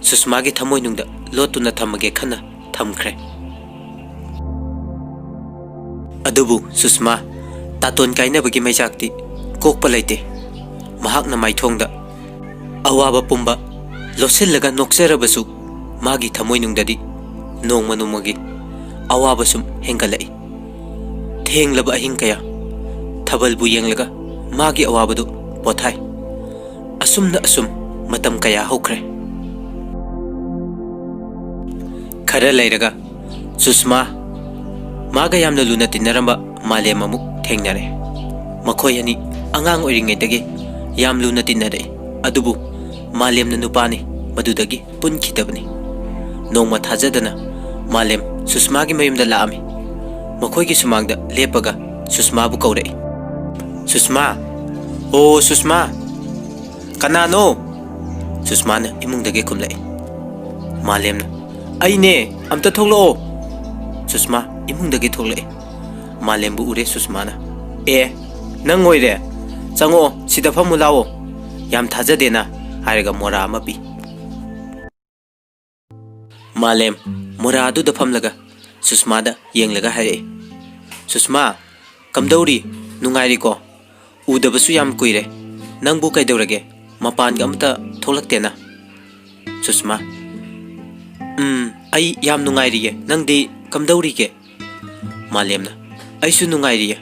ꯁꯨꯁꯃꯥꯒꯤ ꯊꯃꯣꯏꯅꯨꯡꯗ ꯂꯣꯠꯇꯨꯅ ꯊꯝꯃꯒꯦ ꯈꯟꯅ ꯊꯝꯈ꯭ꯔꯦ꯫ ꯑꯗꯨꯕꯨ ꯁꯨꯁꯃꯥ ꯇꯥꯇꯣꯟ ꯀꯥꯏꯅꯕꯒꯤ ꯃꯩꯆꯥꯛꯇꯤ ꯀꯣꯛꯄ ꯂꯩꯇꯦ꯫ ꯃꯍꯥꯛꯅ ꯃꯥꯏꯊꯣꯡꯗ ꯑꯋꯥꯕ ꯄꯨꯝꯕ ꯂꯣꯠꯁꯤꯜꯂꯒ ꯅꯣꯛꯆꯔꯕꯁꯨ, ꯃꯥꯒꯤ ꯊꯃꯣꯏꯅꯨꯡꯗꯗꯤ ꯅꯣꯡꯃ ꯅꯣꯡꯃꯒꯤ ꯑꯋꯥꯕ ꯁꯨꯝ ꯍꯦꯟꯒꯠꯂꯛꯏ꯫ ꯊꯦꯡꯂꯕ ꯑꯍꯤꯡ ꯀꯌꯥ, ꯊꯥꯕꯜꯕꯨ ꯌꯦꯡꯂꯒ ꯃꯥꯒꯤ ꯑꯋꯥꯕꯗꯨ ꯄꯣꯊꯥꯏ꯫ ꯑꯁꯨꯝꯅ ꯑꯁꯨꯝ ꯃꯇꯝ ꯀꯌꯥ ꯍꯧꯈ꯭ꯔꯦ꯫ ꯈꯔ ꯂꯩꯔꯒ ꯁꯨꯁꯃꯥ ꯃꯥꯒ ꯌꯥꯝꯅ ꯂꯨꯅ ꯇꯤꯟꯅꯔꯝꯕ ꯃꯥꯂꯦꯝ ꯑꯃꯨꯛ ꯊꯦꯡꯅꯔꯦ꯫ ꯃꯈꯣꯏ ꯑꯅꯤ ꯑꯉꯥꯡ ꯑꯣꯏꯔꯤꯉꯩꯗꯒꯤ ꯌꯥꯝ ꯂꯨꯅ ꯇꯤꯟꯅꯔꯛꯏ꯫ ꯑꯗꯨꯕꯨ ꯃꯥꯂꯦꯝꯅ ꯅꯨꯄꯥꯅꯤ, ꯃꯗꯨꯗꯒꯤ ꯄꯨꯟꯈꯤꯗꯕꯅꯤ꯫ ꯅꯣꯡꯃ ꯊꯥꯖꯗꯅ ꯃꯥꯂꯦꯝ ꯁꯨꯁꯃꯥꯒꯤ ꯃꯌꯨꯝꯗ ꯂꯥꯛꯑꯝꯃꯤ꯫ ꯃꯈꯣꯏꯒꯤ ꯁꯨꯃꯥꯡꯗ ꯂꯦꯞꯄꯒ ꯁꯨꯁꯃꯥꯕꯨ ꯀꯧꯔꯛꯏ꯫ "ꯁꯨꯁꯃꯥ! ꯑꯣ ꯁꯨꯁꯃꯥ!" "ꯀꯅꯥꯅꯣ?" ꯁꯨꯁꯃꯥꯅ ꯏꯃꯨꯡꯗꯒꯤ ꯈꯨꯝꯂꯛꯏ꯫ ꯃꯥꯂꯦꯝꯅ, "ꯑꯩꯅꯦ, ꯑꯝꯇ ꯊꯣꯛꯂꯛꯑꯣ!" ꯁꯨꯁꯃꯥ ꯏꯃꯨꯡꯗꯒꯤ ꯊꯣꯛꯂꯛꯏ꯫ ꯃꯥꯂꯦꯝꯕꯨ ꯎꯔꯦ ꯁꯨꯁꯃꯥꯅ꯫ "ꯑꯦ, ꯅꯪ ꯑꯣꯏꯔꯦ? ꯆꯪꯉꯛꯑꯣ, ꯁꯤꯗ ꯐꯝꯃꯨ ꯂꯥꯛꯑꯣ꯫ ꯌꯥꯝ ꯊꯥꯖꯗꯦꯅ," ꯍꯥꯏꯔꯒ ꯃꯣꯔꯥ ꯑꯃ ꯄꯤ꯫ ꯃꯥꯂꯦꯝ ꯃꯣꯔꯥ ꯑꯗꯨꯗ ꯐꯝꯂꯒ ꯁꯨꯁꯃꯥꯗ ꯌꯦꯡꯂꯒ ꯍꯥꯏꯔꯛꯏ, "ꯁꯨꯁꯃꯥ, ꯀꯝꯗꯧꯔꯤ? ꯅꯨꯡꯉꯥꯏꯔꯤꯀꯣ? ꯎꯗꯕꯁꯨ ꯌꯥꯝ ꯀꯨꯏꯔꯦ꯫ ꯅꯪꯕꯨ ꯀꯩꯗꯧꯔꯒꯦ? ꯃꯄꯥꯟꯒ ꯑꯃꯇ ꯊꯣꯛꯂꯛꯇꯦꯅ?" ꯁꯨꯁꯃꯥ, "ꯎꯝ, ꯑꯩ ꯌꯥꯝ ꯅꯨꯡꯉꯥꯏꯔꯤꯌꯦ꯫ ꯅꯪꯗꯤ ꯀꯝꯗꯧꯔꯤꯒꯦ?" ꯃꯥꯂꯦꯝꯅ, "ꯑꯩꯁꯨ ꯅꯨꯡꯉꯥꯏꯔꯤꯌꯦ꯫"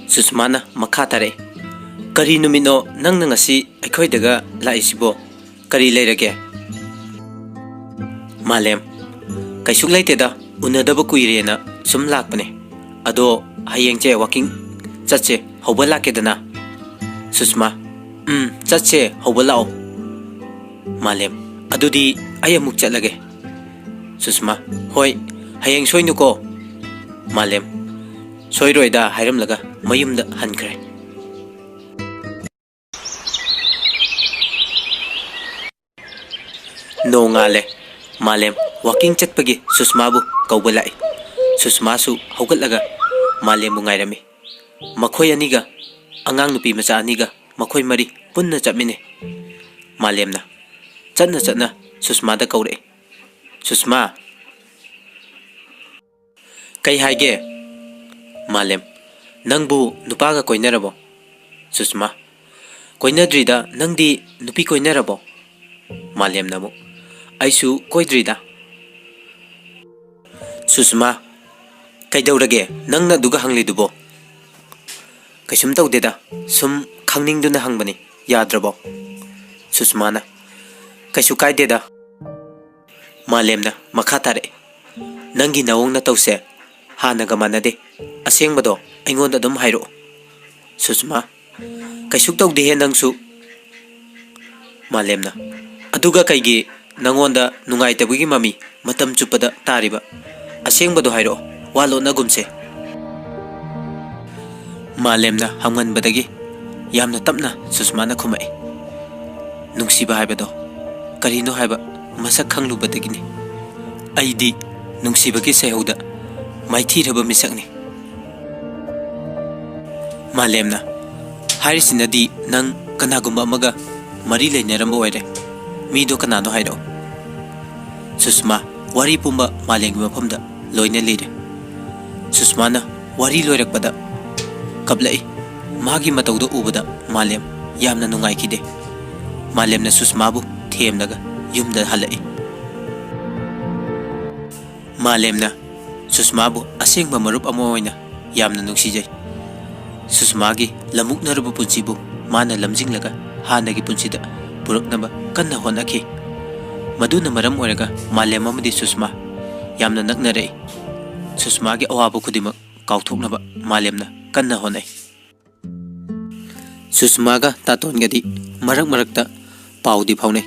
ꯁꯨꯁꯃꯥꯅ ꯃꯈꯥ ꯇꯥꯔꯛꯏ, "ꯀꯔꯤ ꯅꯨꯃꯤꯠꯅꯣ ꯅꯪꯅ ꯉꯁꯤ ꯑꯩꯈꯣꯏꯗꯒ ꯂꯥꯛꯏꯁꯤꯕꯣ? ꯀꯔꯤ ꯂꯩꯔꯒꯦ?" ꯃꯥꯂꯦꯝ, "ꯀꯩꯁꯨ ꯂꯩꯇꯦꯗ, ꯎꯅꯗꯕ ꯀꯨꯏꯔꯦꯅ ꯁꯨꯝ ꯂꯥꯛꯄꯅꯦ꯫ ꯑꯗꯣ ꯍꯌꯦꯡꯁꯦ ꯋꯥꯀꯤꯡ ꯆꯠꯁꯦ, ꯍꯧꯕ ꯂꯥꯛꯀꯦꯗꯅ?" ꯁꯨꯁꯃꯥ, "ꯎꯝ, ꯆꯠꯁꯦ, ꯍꯧꯕ ꯂꯥꯛꯑꯣ꯫" ꯃꯥꯂꯦꯝ, "ꯑꯗꯨꯗꯤ ꯑꯩ ꯑꯃꯨꯛ ꯆꯠꯂꯒꯦ꯫" ꯁꯨꯁꯃꯥ, "ꯍꯣꯏ, ꯍꯌꯦꯡ ꯁꯣꯏꯅꯨꯀꯣ꯫" ꯃꯥꯂꯦꯝ, "ꯁꯣꯏꯔꯣꯏꯗ" ꯍꯥꯏꯔꯝꯂꯒ ꯃꯌꯨꯝꯗ ꯍꯟꯈ꯭ꯔꯦ꯫ ꯅꯣꯡꯉꯥꯜꯂꯦ꯫ ꯃꯥꯂꯦꯝ ꯋꯥꯀꯤꯡ ꯆꯠꯄꯒꯤ ꯁꯨꯁꯃꯥꯕꯨ ꯀꯧꯕ ꯂꯥꯛꯏ꯫ ꯁꯨꯁꯃꯥꯁꯨ ꯍꯧꯒꯠꯂꯒ ꯃꯥꯂꯦꯝꯕꯨ ꯉꯥꯏꯔꯝꯃꯤ꯫ ꯃꯈꯣꯏ ꯑꯅꯤꯒ, ꯑꯉꯥꯡ ꯅꯨꯄꯤ ꯃꯆꯥ ꯑꯅꯤꯒ, ꯃꯈꯣꯏ ꯃꯔꯤ ꯄꯨꯟꯅ ꯆꯠꯃꯤꯟꯅꯩ꯫ ꯃꯥꯂꯦꯝꯅ ꯆꯠꯅ ꯆꯠꯅ ꯁꯨꯁꯃꯥꯗ ꯀꯧꯔꯛꯏ, "ꯁꯨꯁꯃꯥ!" "ꯀꯩ ꯍꯥꯏꯒꯦ?" ꯃꯥꯂꯦꯝ, "ꯅꯪꯕꯨ ꯅꯨꯄꯥꯒ ꯀꯣꯏꯅꯔꯕꯣ?" ꯁꯨꯁꯃꯥ, "ꯀꯣꯏꯅꯗ꯭ꯔꯤꯗ, ꯅꯪꯗꯤ ꯅꯨꯄꯤ ꯀꯣꯏꯅꯔꯕꯣ?" ꯃꯥꯂꯦꯝꯅ ꯑꯃꯨꯛ, "ꯑꯩꯁꯨ ꯀꯣꯏꯗ꯭ꯔꯤꯗ꯫" ꯁꯨꯁꯃꯥ, "ꯀꯩꯗꯧꯔꯒꯦ ꯅꯪꯅ ꯑꯗꯨꯒ ꯍꯪꯂꯤꯗꯨꯕꯣ?" "ꯀꯩꯁꯨꯝ ꯇꯧꯗꯦꯗ, ꯁꯨꯝ ꯈꯪꯅꯤꯡꯗꯨꯅ ꯍꯪꯕꯅꯤ, ꯌꯥꯗ꯭ꯔꯕꯣ?" ꯁꯨꯁꯃꯥꯅ, "ꯀꯩꯁꯨ ꯀꯥꯏꯗꯦꯗ꯫" ꯃꯥꯂꯦꯝꯅ ꯃꯈꯥ ꯇꯥꯔꯛꯏ, "ꯅꯪꯒꯤ ꯅꯑꯣꯡ ꯅꯇꯧꯁꯦ ꯍꯥꯟꯅꯒ ꯃꯥꯟꯅꯗꯦ꯫ ꯑꯁꯦꯡꯕꯗꯣ ꯑꯩꯉꯣꯟꯗ ꯑꯗꯨꯝ ꯍꯥꯏꯔꯛꯑꯣ꯫" ꯁꯨꯁꯃꯥ, "ꯀꯩꯁꯨ ꯇꯧꯗꯦꯍꯦ ꯅꯪꯁꯨ꯫" ꯃꯥꯂꯦꯝꯅ, "ꯑꯗꯨꯒ ꯀꯩꯒꯤ ꯅꯪꯉꯣꯟꯗ ꯅꯨꯡꯉꯥꯏꯇꯕꯒꯤ ꯃꯃꯤ ꯃꯇꯝ ꯆꯨꯞꯄꯗ ꯇꯥꯔꯤꯕ? ꯑꯁꯦꯡꯕꯗꯣ ꯍꯥꯏꯔꯛꯑꯣ, ꯋꯥ ꯂꯣꯠꯅꯒꯨꯝꯁꯦ꯫" ꯃꯥꯂꯦꯝꯅ ꯍꯪꯃꯟꯕꯗꯒꯤ ꯌꯥꯝꯅ ꯇꯞꯅ ꯁꯨꯁꯃꯥꯅ ꯈꯨꯝꯃꯛꯏ, "ꯅꯨꯡꯁꯤꯕ ꯍꯥꯏꯕꯗꯣ ꯀꯔꯤꯅꯣ ꯍꯥꯏꯕ ꯃꯁꯛ ꯈꯪꯂꯨꯕꯗꯒꯤꯅꯤ꯫ ꯑꯩꯗꯤ ꯅꯨꯡꯁꯤꯕꯒꯤ ꯁꯩꯍꯧꯗ ꯃꯥꯏꯊꯤꯔꯕ ꯃꯤꯁꯛꯅꯤ꯫" ꯃꯥꯂꯦꯝꯅ, "ꯍꯥꯏꯔꯤꯁꯤꯅꯗꯤ ꯅꯪ ꯀꯅꯥꯒꯨꯝꯕ ꯑꯃꯒ ꯃꯔꯤ ꯂꯩꯅꯔꯝꯕ ꯑꯣꯏꯔꯦ꯫ ꯃꯤꯗꯣ ꯀꯅꯥꯅꯣ ꯍꯥꯏꯔꯛꯑꯣ꯫" ꯁꯨꯁꯃꯥ ꯋꯥꯔꯤ ꯄꯨꯝꯕ ꯃꯥꯂꯦꯝꯒꯤ ꯃꯐꯝꯗ ꯂꯣꯏꯅ ꯂꯤꯔꯦ꯫ ꯁꯨꯁꯃꯥꯅ ꯋꯥꯔꯤ ꯂꯣꯏꯔꯛꯄꯗ ꯀꯞꯂꯛꯏ꯫ ꯃꯥꯒꯤ ꯃꯇꯧꯗꯣ ꯎꯕꯗ ꯃꯥꯂꯦꯝ ꯌꯥꯝꯅ ꯅꯨꯡꯉꯥꯏꯈꯤꯗꯦ꯫ ꯃꯥꯂꯦꯝꯅ ꯁꯨꯁꯃꯥꯕꯨ ꯊꯦꯝꯂꯒ ꯌꯨꯝꯗ ꯍꯜꯂꯛꯏ꯫ ꯃꯥꯂꯦꯝꯅ ꯁꯨꯁꯃꯥꯕꯨ ꯑꯁꯦꯡꯕ ꯃꯔꯨꯞ ꯑꯃ ꯑꯣꯏꯅ ꯌꯥꯝꯅ ꯅꯨꯡꯁꯤꯖꯩ꯫ ꯁꯨꯁꯃꯥꯒꯤ ꯂꯝꯃꯨꯛꯅꯔꯕ ꯄꯨꯟꯁꯤꯕꯨ ꯃꯥꯅ ꯂꯝꯖꯤꯡꯂꯒ ꯍꯥꯟꯅꯒꯤ ꯄꯨꯟꯁꯤꯗ ꯄꯨꯔꯛꯅꯕ ꯀꯟꯅ ꯍꯣꯠꯅꯈꯤ꯫ ꯃꯗꯨꯅ ꯃꯔꯝ ꯑꯣꯏꯔꯒ ꯃꯥꯂꯦꯝ ꯑꯃꯗꯤ ꯁꯨꯁꯃꯥ ꯌꯥꯝꯅ ꯅꯛꯅꯔꯛꯏ꯫ ꯁꯨꯁꯃꯥꯒꯤ ꯑꯋꯥꯕ ꯈꯨꯗꯤꯡꯃꯛ ꯀꯥꯎꯊꯣꯛꯅꯕ ꯃꯥꯂꯦꯝꯅ ꯀꯟꯅ ꯍꯣꯠꯅꯩ꯫ ꯁꯨꯁꯃꯥꯒ ꯇꯥꯇꯣꯟꯒꯗꯤ ꯃꯔꯛ ꯃꯔꯛꯇ ꯄꯥꯎꯗꯤ ꯐꯥꯎꯅꯩ꯫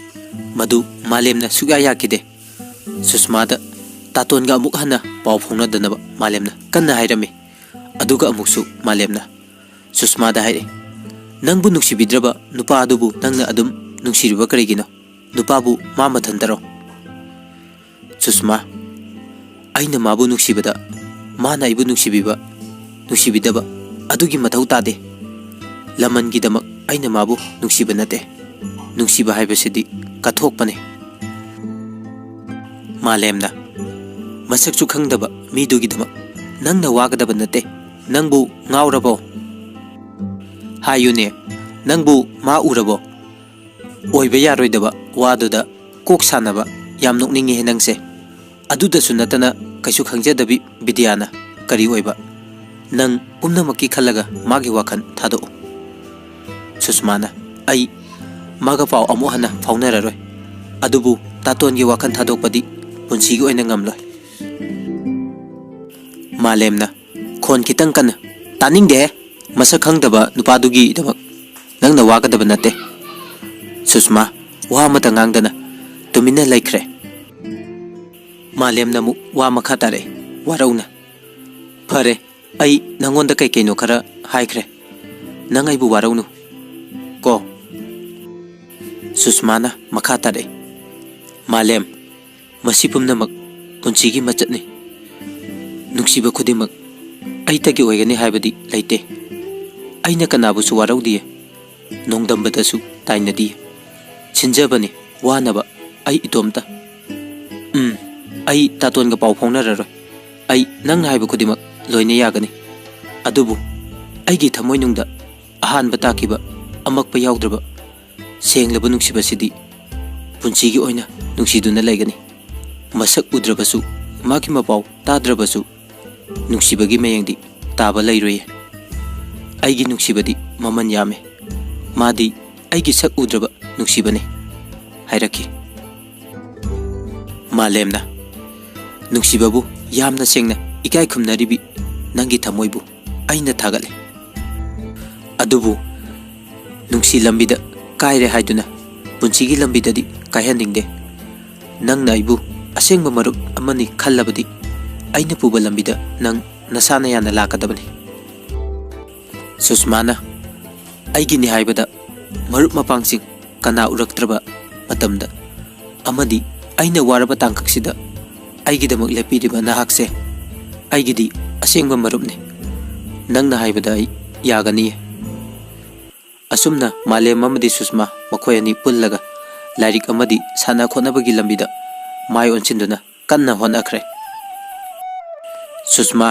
ꯃꯗꯨ ꯃꯥꯂꯦꯝꯅ ꯁꯨꯛꯌꯥ ꯌꯥꯈꯤꯗꯦ꯫ ꯁꯨꯁꯃꯥꯗ ꯇꯥꯇꯣꯟꯒ ꯑꯃꯨꯛ ꯍꯟꯅ ꯄꯥꯎ ꯐꯥꯎꯅꯗꯅꯕ ꯃꯥꯂꯦꯝꯅ ꯀꯟꯅ ꯍꯥꯏꯔꯝꯃꯤ꯫ ꯑꯗꯨꯒ ꯑꯃꯨꯛꯁꯨ ꯃꯥꯂꯦꯝꯅ ꯁꯨꯁꯃꯥꯗ ꯍꯥꯏꯔꯛꯏ, "ꯅꯪꯕꯨ ꯅꯨꯡꯁꯤꯕꯤꯗ꯭ꯔꯕ ꯅꯨꯄꯥ ꯑꯗꯨꯕꯨ ꯅꯪꯅ ꯑꯗꯨꯝ ꯅꯨꯡꯁꯤꯔꯤꯕ ꯀꯔꯤꯒꯤꯅꯣ? ꯅꯨꯄꯥꯕꯨ ꯃꯥ ꯃꯊꯟꯇꯔꯣ?" ꯁꯨꯁꯃꯥ, "ꯑꯩꯅ ꯃꯥꯕꯨ ꯅꯨꯡꯁꯤꯕꯗ ꯃꯥꯅ ꯑꯩꯕꯨ ꯅꯨꯡꯁꯤꯕꯤꯕ, ꯅꯨꯡꯁꯤꯕꯤꯗꯕ ꯑꯗꯨꯒꯤ ꯃꯊꯧ ꯇꯥꯗꯦ꯫ ꯂꯃꯟꯒꯤꯗꯃꯛ ꯑꯩꯅ ꯃꯥꯕꯨ ꯅꯨꯡꯁꯤꯕ ꯅꯠꯇꯦ꯫ ꯅꯨꯡꯁꯤꯕ ꯍꯥꯏꯕꯁꯤꯗꯤ ꯀꯠꯊꯣꯛꯄꯅꯤ꯫" ꯃꯥꯂꯦꯝꯅ, "ꯃꯁꯛꯁꯨ ꯈꯪꯗꯕ ꯃꯤꯗꯨꯒꯤꯗꯃꯛ ꯅꯪꯅ ꯋꯥꯒꯗꯕ ꯅꯠꯇꯦ꯫ ꯅꯪꯕꯨ ꯉꯥꯎꯔꯕꯣ? ꯍꯥꯏꯌꯨꯅꯦ, ꯅꯪꯕꯨ ꯃꯥ ꯎꯔꯕꯣ?" ꯑꯣꯏꯕ ꯌꯥꯔꯣꯏꯗꯕ ꯋꯥꯗꯨꯗ ꯀꯣꯛ ꯁꯥꯟꯅꯕ꯫ ꯌꯥꯝ ꯅꯣꯛꯅꯤꯡꯉꯦ ꯅꯪꯁꯦ꯫ ꯑꯗꯨꯗꯁꯨ ꯅꯠꯇꯅ ꯀꯩꯁꯨ ꯈꯪꯖꯗꯕꯤ ꯕꯤꯗ꯭ꯌꯥꯅ ꯀꯔꯤ ꯑꯣꯏꯕ? ꯅꯪ ꯄꯨꯝꯅꯃꯛꯀꯤ ꯈꯜꯂꯒ ꯃꯥꯒꯤ ꯋꯥꯈꯜ ꯊꯥꯗꯣꯛꯎ꯫ ꯁꯨꯁꯃꯥꯅ, "ꯑꯩ ꯃꯥꯒ ꯄꯥꯎ ꯑꯃꯨꯛ ꯍꯟꯅ ꯐꯥꯎꯅꯔꯔꯣꯏ꯫ ꯑꯗꯨꯕꯨ ꯇꯥꯇꯣꯟꯒꯤ ꯋꯥꯈꯜ ꯊꯥꯗꯣꯛꯄꯗꯤ ꯄꯨꯟꯁꯤꯒꯤ ꯑꯣꯏꯅ ꯉꯝꯂꯣꯏ꯫" ꯃꯥꯂꯦꯝꯅ, ꯈꯣꯟ ꯈꯤꯇꯪ ꯀꯟꯅ, "ꯇꯥꯅꯤꯡꯗꯦꯍꯦ꯫ ꯃꯁꯛ ꯈꯪꯗꯕ ꯅꯨꯄꯥꯗꯨꯒꯤꯗꯃꯛ ꯅꯪꯅ ꯋꯥꯒꯗꯕ ꯅꯠꯇꯦ꯫" ꯁꯨꯁꯃꯥ ꯋꯥ ꯑꯃꯇ ꯉꯥꯡꯗꯅ ꯇꯨꯃꯤꯟꯅ ꯂꯩꯈ꯭ꯔꯦ꯫ ꯃꯥꯂꯦꯝꯅ ꯑꯃꯨꯛ ꯋꯥ ꯃꯈꯥ ꯇꯥꯔꯛꯑꯦ, ꯋꯥꯔꯧꯅ, "ꯐꯔꯦ, ꯑꯩ ꯅꯪꯉꯣꯟꯗ ꯀꯩ ꯀꯩꯅꯣ ꯈꯔ ꯍꯥꯏꯈ꯭ꯔꯦ꯫ ꯅꯪ ꯑꯩꯕꯨ ꯋꯥꯔꯧꯅꯨ ꯀꯣ꯫" ꯁꯨꯁꯃꯥꯅ ꯃꯈꯥ ꯇꯥꯔꯛꯑꯦ, "ꯃꯥꯂꯦꯝ, ꯃꯁꯤ ꯄꯨꯝꯅꯃꯛ ꯄꯨꯟꯁꯤꯒꯤ ꯃꯆꯠꯅꯤ꯫ ꯅꯨꯡꯁꯤꯕ ꯈꯨꯗꯤꯡꯃꯛ ꯑꯩꯇꯒꯤ ꯑꯣꯏꯒꯅꯤ ꯍꯥꯏꯕꯗꯤ ꯂꯩꯇꯦ꯫ ꯑꯩꯅ ꯀꯅꯥꯕꯨꯁꯨ ꯋꯥꯔꯧꯗꯤꯌꯦ, ꯅꯣꯡꯗꯝꯕꯗꯁꯨ ꯇꯥꯏꯅꯗꯤꯌꯦ꯫ ꯁꯤꯟꯖꯕꯅꯤ ꯋꯥꯅꯕ ꯑꯩ ꯏꯇꯣꯝꯇ꯫ ꯎꯝ, ꯑꯩ ꯇꯥꯇꯣꯟꯒ ꯄꯥꯎ ꯐꯥꯎꯅꯔꯔꯣꯏ꯫ ꯑꯩ ꯅꯪꯅ ꯍꯥꯏꯕ ꯈꯨꯗꯤꯡꯃꯛ ꯂꯣꯏꯅ ꯌꯥꯒꯅꯤ꯫ ꯑꯗꯨꯕꯨ ꯑꯩꯒꯤ ꯊꯃꯣꯏꯅꯨꯡꯗ ꯑꯍꯥꯟꯕ ꯇꯥꯈꯤꯕ ꯑꯃꯛꯄ ꯌꯥꯎꯗ꯭ꯔꯕ ꯁꯦꯡꯂꯕ ꯅꯨꯡꯁꯤꯕꯁꯤꯗꯤ ꯄꯨꯟꯁꯤꯒꯤ ꯑꯣꯏꯅ ꯅꯨꯡꯁꯤꯗꯨꯅ ꯂꯩꯒꯅꯤ꯫ ꯃꯁꯛ ꯎꯗ꯭ꯔꯕꯁꯨ, ꯃꯥꯒꯤ ꯃꯄꯥꯎ ꯇꯥꯗ꯭ꯔꯕꯁꯨ, ꯅꯨꯡꯁꯤꯕꯒꯤ ꯃꯌꯦꯡꯗꯤ ꯇꯥꯕ ꯂꯩꯔꯣꯏꯌꯦ꯫ ꯑꯩꯒꯤ ꯅꯨꯡꯁꯤꯕꯗꯤ ꯃꯃꯜ ꯌꯥꯝꯃꯦ꯫ ꯃꯥꯗꯤ ꯑꯩꯒꯤ ꯁꯛ ꯎꯗ꯭ꯔꯕ ꯅꯨꯡꯁꯤꯕꯅꯤ," ꯍꯥꯏꯔꯛꯈꯤ꯫ ꯃꯥꯂꯦꯝꯅ, "ꯅꯨꯡꯁꯤꯕꯕꯨ ꯌꯥꯝꯅ ꯁꯦꯡꯅ ꯏꯀꯥꯏ ꯈꯨꯝꯅꯔꯤꯕꯤ ꯅꯪꯒꯤ ꯊꯃꯣꯏꯕꯨ ꯑꯩꯅ ꯊꯥꯒꯠꯂꯤ꯫ ꯑꯗꯨꯕꯨ ꯅꯨꯡꯁꯤ ꯂꯝꯕꯤꯗ ꯀꯥꯏꯔꯦ ꯍꯥꯏꯗꯨꯅ ꯄꯨꯟꯁꯤꯒꯤ ꯂꯝꯕꯤꯗꯗꯤ ꯀꯥꯏꯍꯟꯅꯤꯡꯗꯦ꯫ ꯅꯪꯅ ꯑꯩꯕꯨ ꯑꯁꯦꯡꯕ ꯃꯔꯨꯞ ꯑꯃꯅꯤ ꯈꯜꯂꯕꯗꯤ ꯑꯩꯅ ꯄꯨꯕ ꯂꯝꯕꯤꯗ ꯅꯪ ꯅꯁꯥꯅ ꯌꯥꯅ ꯂꯥꯛꯀꯗꯕꯅꯤ꯫ ꯁꯨꯁꯃꯥꯅ ꯑꯩꯒꯤꯅꯤ ꯍꯥꯏꯕꯗ ꯃꯔꯨꯞ ꯃꯄꯥꯡꯁꯤꯡ ꯀꯅꯥ ꯎꯔꯛꯇ꯭ꯔꯕ ꯃꯇꯝꯗ ꯑꯃꯗꯤ ꯑꯩꯅ ꯋꯥꯔꯕ ꯇꯥꯡꯀꯛꯁꯤꯗ ꯑꯩꯒꯤꯗꯃꯛ ꯂꯦꯞꯄꯤꯔꯤꯕ ꯅꯍꯥꯛꯁꯦ ꯑꯩꯒꯤꯗꯤ ꯑꯁꯦꯡꯕ ꯃꯔꯨꯞꯅꯤ꯫ ꯅꯪꯅ ꯍꯥꯏꯕꯗ ꯑꯩ ꯌꯥꯒꯅꯤꯌꯦ꯫ ꯑꯁꯨꯝꯅ ꯃꯥꯂꯦꯝ ꯑꯃꯗꯤ ꯁꯨꯁꯃꯥ ꯃꯈꯣꯏ ꯑꯅꯤ ꯄꯨꯜꯂꯒ ꯂꯥꯏꯔꯤꯛ ꯑꯃꯗꯤ ꯁꯥꯟꯅ ꯈꯣꯠꯅꯕꯒꯤ ꯂꯝꯕꯤꯗ ꯃꯥꯏ ꯑꯣꯟꯁꯤꯟꯗꯨꯅ ꯀꯟꯅ ꯍꯣꯠꯅꯈ꯭ꯔꯦ꯫ ꯁꯨꯁꯃꯥ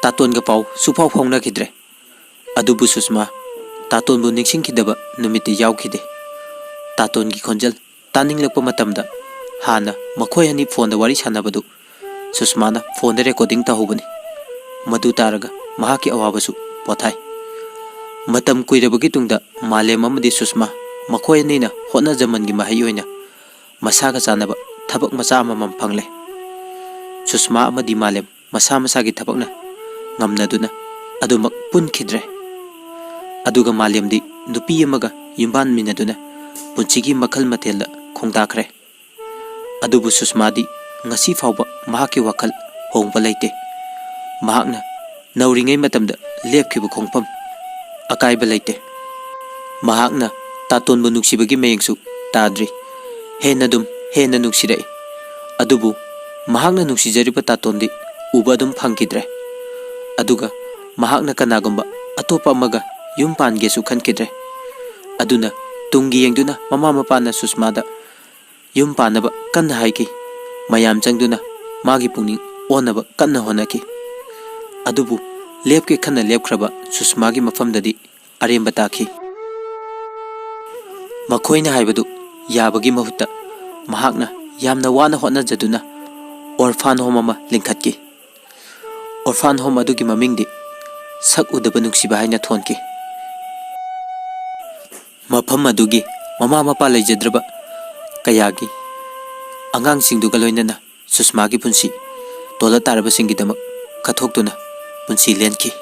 ꯇꯥꯇꯣꯟꯒ ꯄꯥꯎ ꯁꯨꯐꯥꯎ ꯐꯥꯎꯅꯈꯤꯗ꯭ꯔꯦ꯫ ꯑꯗꯨꯕꯨ ꯁꯨꯁꯃꯥ ꯇꯥꯇꯣꯟꯕꯨ ꯅꯤꯡꯁꯤꯡꯈꯤꯗꯕ ꯅꯨꯃꯤꯠꯇꯤ ꯌꯥꯎꯈꯤꯗꯦ꯫ ꯇꯥꯇꯣꯟꯒꯤ ꯈꯣꯟꯖꯦꯜ ꯇꯥꯅꯤꯡꯂꯛꯄ ꯃꯇꯝꯗ ꯍꯥꯟꯅ ꯃꯈꯣꯏ ꯑꯅꯤ ꯐꯣꯟꯗ ꯋꯥꯔꯤ ꯁꯥꯟꯅꯕꯗꯨ ꯁꯨꯁꯃꯥꯅ ꯐꯣꯟꯗ ꯔꯦꯀꯣꯔꯗꯤꯡ ꯇꯧꯍꯧꯕꯅꯤ꯫ ꯃꯗꯨ ꯇꯥꯔꯒ ꯃꯍꯥꯛꯀꯤ ꯑꯋꯥꯕꯁꯨ ꯄꯣꯊꯥꯏ꯫ ꯃꯇꯝ ꯀꯨꯏꯔꯕꯒꯤ ꯇꯨꯡꯗ ꯃꯥꯂꯦꯝ ꯑꯃꯗꯤ ꯁꯨꯁꯃꯥ ꯃꯈꯣꯏ ꯑꯅꯤꯅ ꯍꯣꯠꯅꯖꯃꯟꯒꯤ ꯃꯍꯩ ꯑꯣꯏꯅ ꯃꯁꯥꯒ ꯆꯥꯟꯅꯕ ꯊꯕꯛ ꯃꯆꯥ ꯑꯃꯃꯝ ꯐꯪꯂꯦ꯫ ꯁꯨꯁꯃꯥ ꯑꯃꯗꯤ ꯃꯥꯂꯦꯝ ꯃꯁꯥ ꯃꯁꯥꯒꯤ ꯊꯕꯛꯅ ꯉꯝꯅꯗꯨꯅ ꯑꯗꯨꯃꯛ ꯄꯨꯟꯈꯤꯗ꯭ꯔꯦ꯫ ꯑꯗꯨꯒ ꯃꯥꯂꯦꯝꯗꯤ ꯅꯨꯄꯤ ꯑꯃꯒ ꯌꯨꯝꯕꯥꯟꯃꯤꯟꯅꯗꯨꯅ ꯄꯨꯟꯁꯤꯒꯤ ꯃꯈꯜ ꯃꯊꯦꯜꯗ ꯈꯣꯡꯗꯥꯈ꯭ꯔꯦ꯫ ꯑꯗꯨꯕꯨ ꯁꯨꯁꯃꯥꯗꯤ ꯉꯁꯤ ꯐꯥꯎꯕ ꯃꯍꯥꯛꯀꯤ ꯋꯥꯈꯜ ꯍꯣꯡꯕ ꯂꯩꯇꯦ꯫ ꯃꯍꯥꯛꯅ ꯅꯧꯔꯤꯉꯩ ꯃꯇꯝꯗ ꯂꯦꯞꯈꯤꯕ ꯈꯣꯡꯐꯝ ꯑꯀꯥꯏꯕ ꯂꯩꯇꯦ꯫ ꯃꯍꯥꯛꯅ ꯇꯥꯇꯣꯟꯕꯨ ꯅꯨꯡꯁꯤꯕꯒꯤ ꯃꯌꯦꯡꯁꯨ ꯇꯥꯗ꯭ꯔꯤ꯫ ꯍꯦꯟꯅ ꯑꯗꯨꯝ ꯍꯦꯟꯅ ꯅꯨꯡꯁꯤꯔꯛꯏ꯫ ꯑꯗꯨꯕꯨ ꯃꯍꯥꯛꯅ ꯅꯨꯡꯁꯤꯖꯔꯤꯕ ꯇꯥꯇꯣꯟꯗꯤ ꯎꯕ ꯑꯗꯨꯝ ꯐꯪꯈꯤꯗ꯭ꯔꯦ꯫ ꯑꯗꯨꯒ ꯃꯍꯥꯛꯅ ꯀꯅꯥꯒꯨꯝꯕ ꯑꯇꯣꯞꯄ ꯑꯃꯒ ꯌꯨꯝ ꯄꯥꯟꯒꯦꯁꯨ ꯈꯟꯈꯤꯗ꯭ꯔꯦ꯫ ꯑꯗꯨꯅ ꯇꯨꯡꯒꯤ ꯌꯦꯡꯗꯨꯅ ꯃꯃꯥ ꯃꯄꯥꯅ ꯁꯨꯁꯃꯥꯗ ꯌꯨꯝ ꯄꯥꯟꯅꯕ ꯀꯟꯅ ꯍꯥꯏꯈꯤ꯫ ꯃꯌꯥꯝ ꯆꯪꯗꯨꯅ ꯃꯥꯒꯤ ꯄꯨꯛꯅꯤꯡ ꯑꯣꯟꯅꯕ ꯀꯟꯅ ꯍꯣꯠꯅꯈꯤ꯫ ꯑꯗꯨꯕꯨ ꯂꯦꯞꯀꯦ ꯈꯟꯅ ꯂꯦꯞꯈ꯭ꯔꯕ ꯁꯨꯁꯃꯥꯒꯤ ꯃꯐꯝꯗꯗꯤ ꯑꯔꯦꯝꯕ ꯇꯥꯈꯤ꯫ ꯃꯈꯣꯏꯅ ꯍꯥꯏꯕꯗꯨ ꯌꯥꯕꯒꯤ ꯃꯍꯨꯠꯇ ꯃꯍꯥꯛꯅ ꯌꯥꯝꯅ ꯋꯥꯅ ꯍꯣꯠꯅꯖꯗꯨꯅ orphan home ꯑꯃ ꯂꯤꯡꯈꯠꯈꯤ꯫ Orphan home ꯑꯗꯨꯒꯤ ꯃꯃꯤꯡꯗꯤ ꯁꯛ ꯎꯗꯕ ꯅꯨꯡꯁꯤꯕ ꯍꯥꯏꯅ ꯊꯣꯟꯈꯤ꯫ ꯃꯐꯝ ꯑꯗꯨꯒꯤ ꯃꯃꯥ ꯃꯄꯥ ꯂꯩꯖꯗ꯭ꯔꯕ ꯀꯌꯥꯒꯤ ꯑꯉꯥꯡꯁꯤꯡꯗꯨꯒ ꯂꯣꯏꯅꯅ ꯁꯨꯁꯃꯥꯒꯤ ꯄꯨꯟꯁꯤ ꯇꯣꯂꯠ ꯇꯥꯔꯕꯁꯤꯡꯒꯤꯗꯃꯛ ꯀꯠꯊꯣꯛꯇꯨꯅ ꯄꯨꯟꯁꯤ ꯂꯦꯟꯈꯤ꯫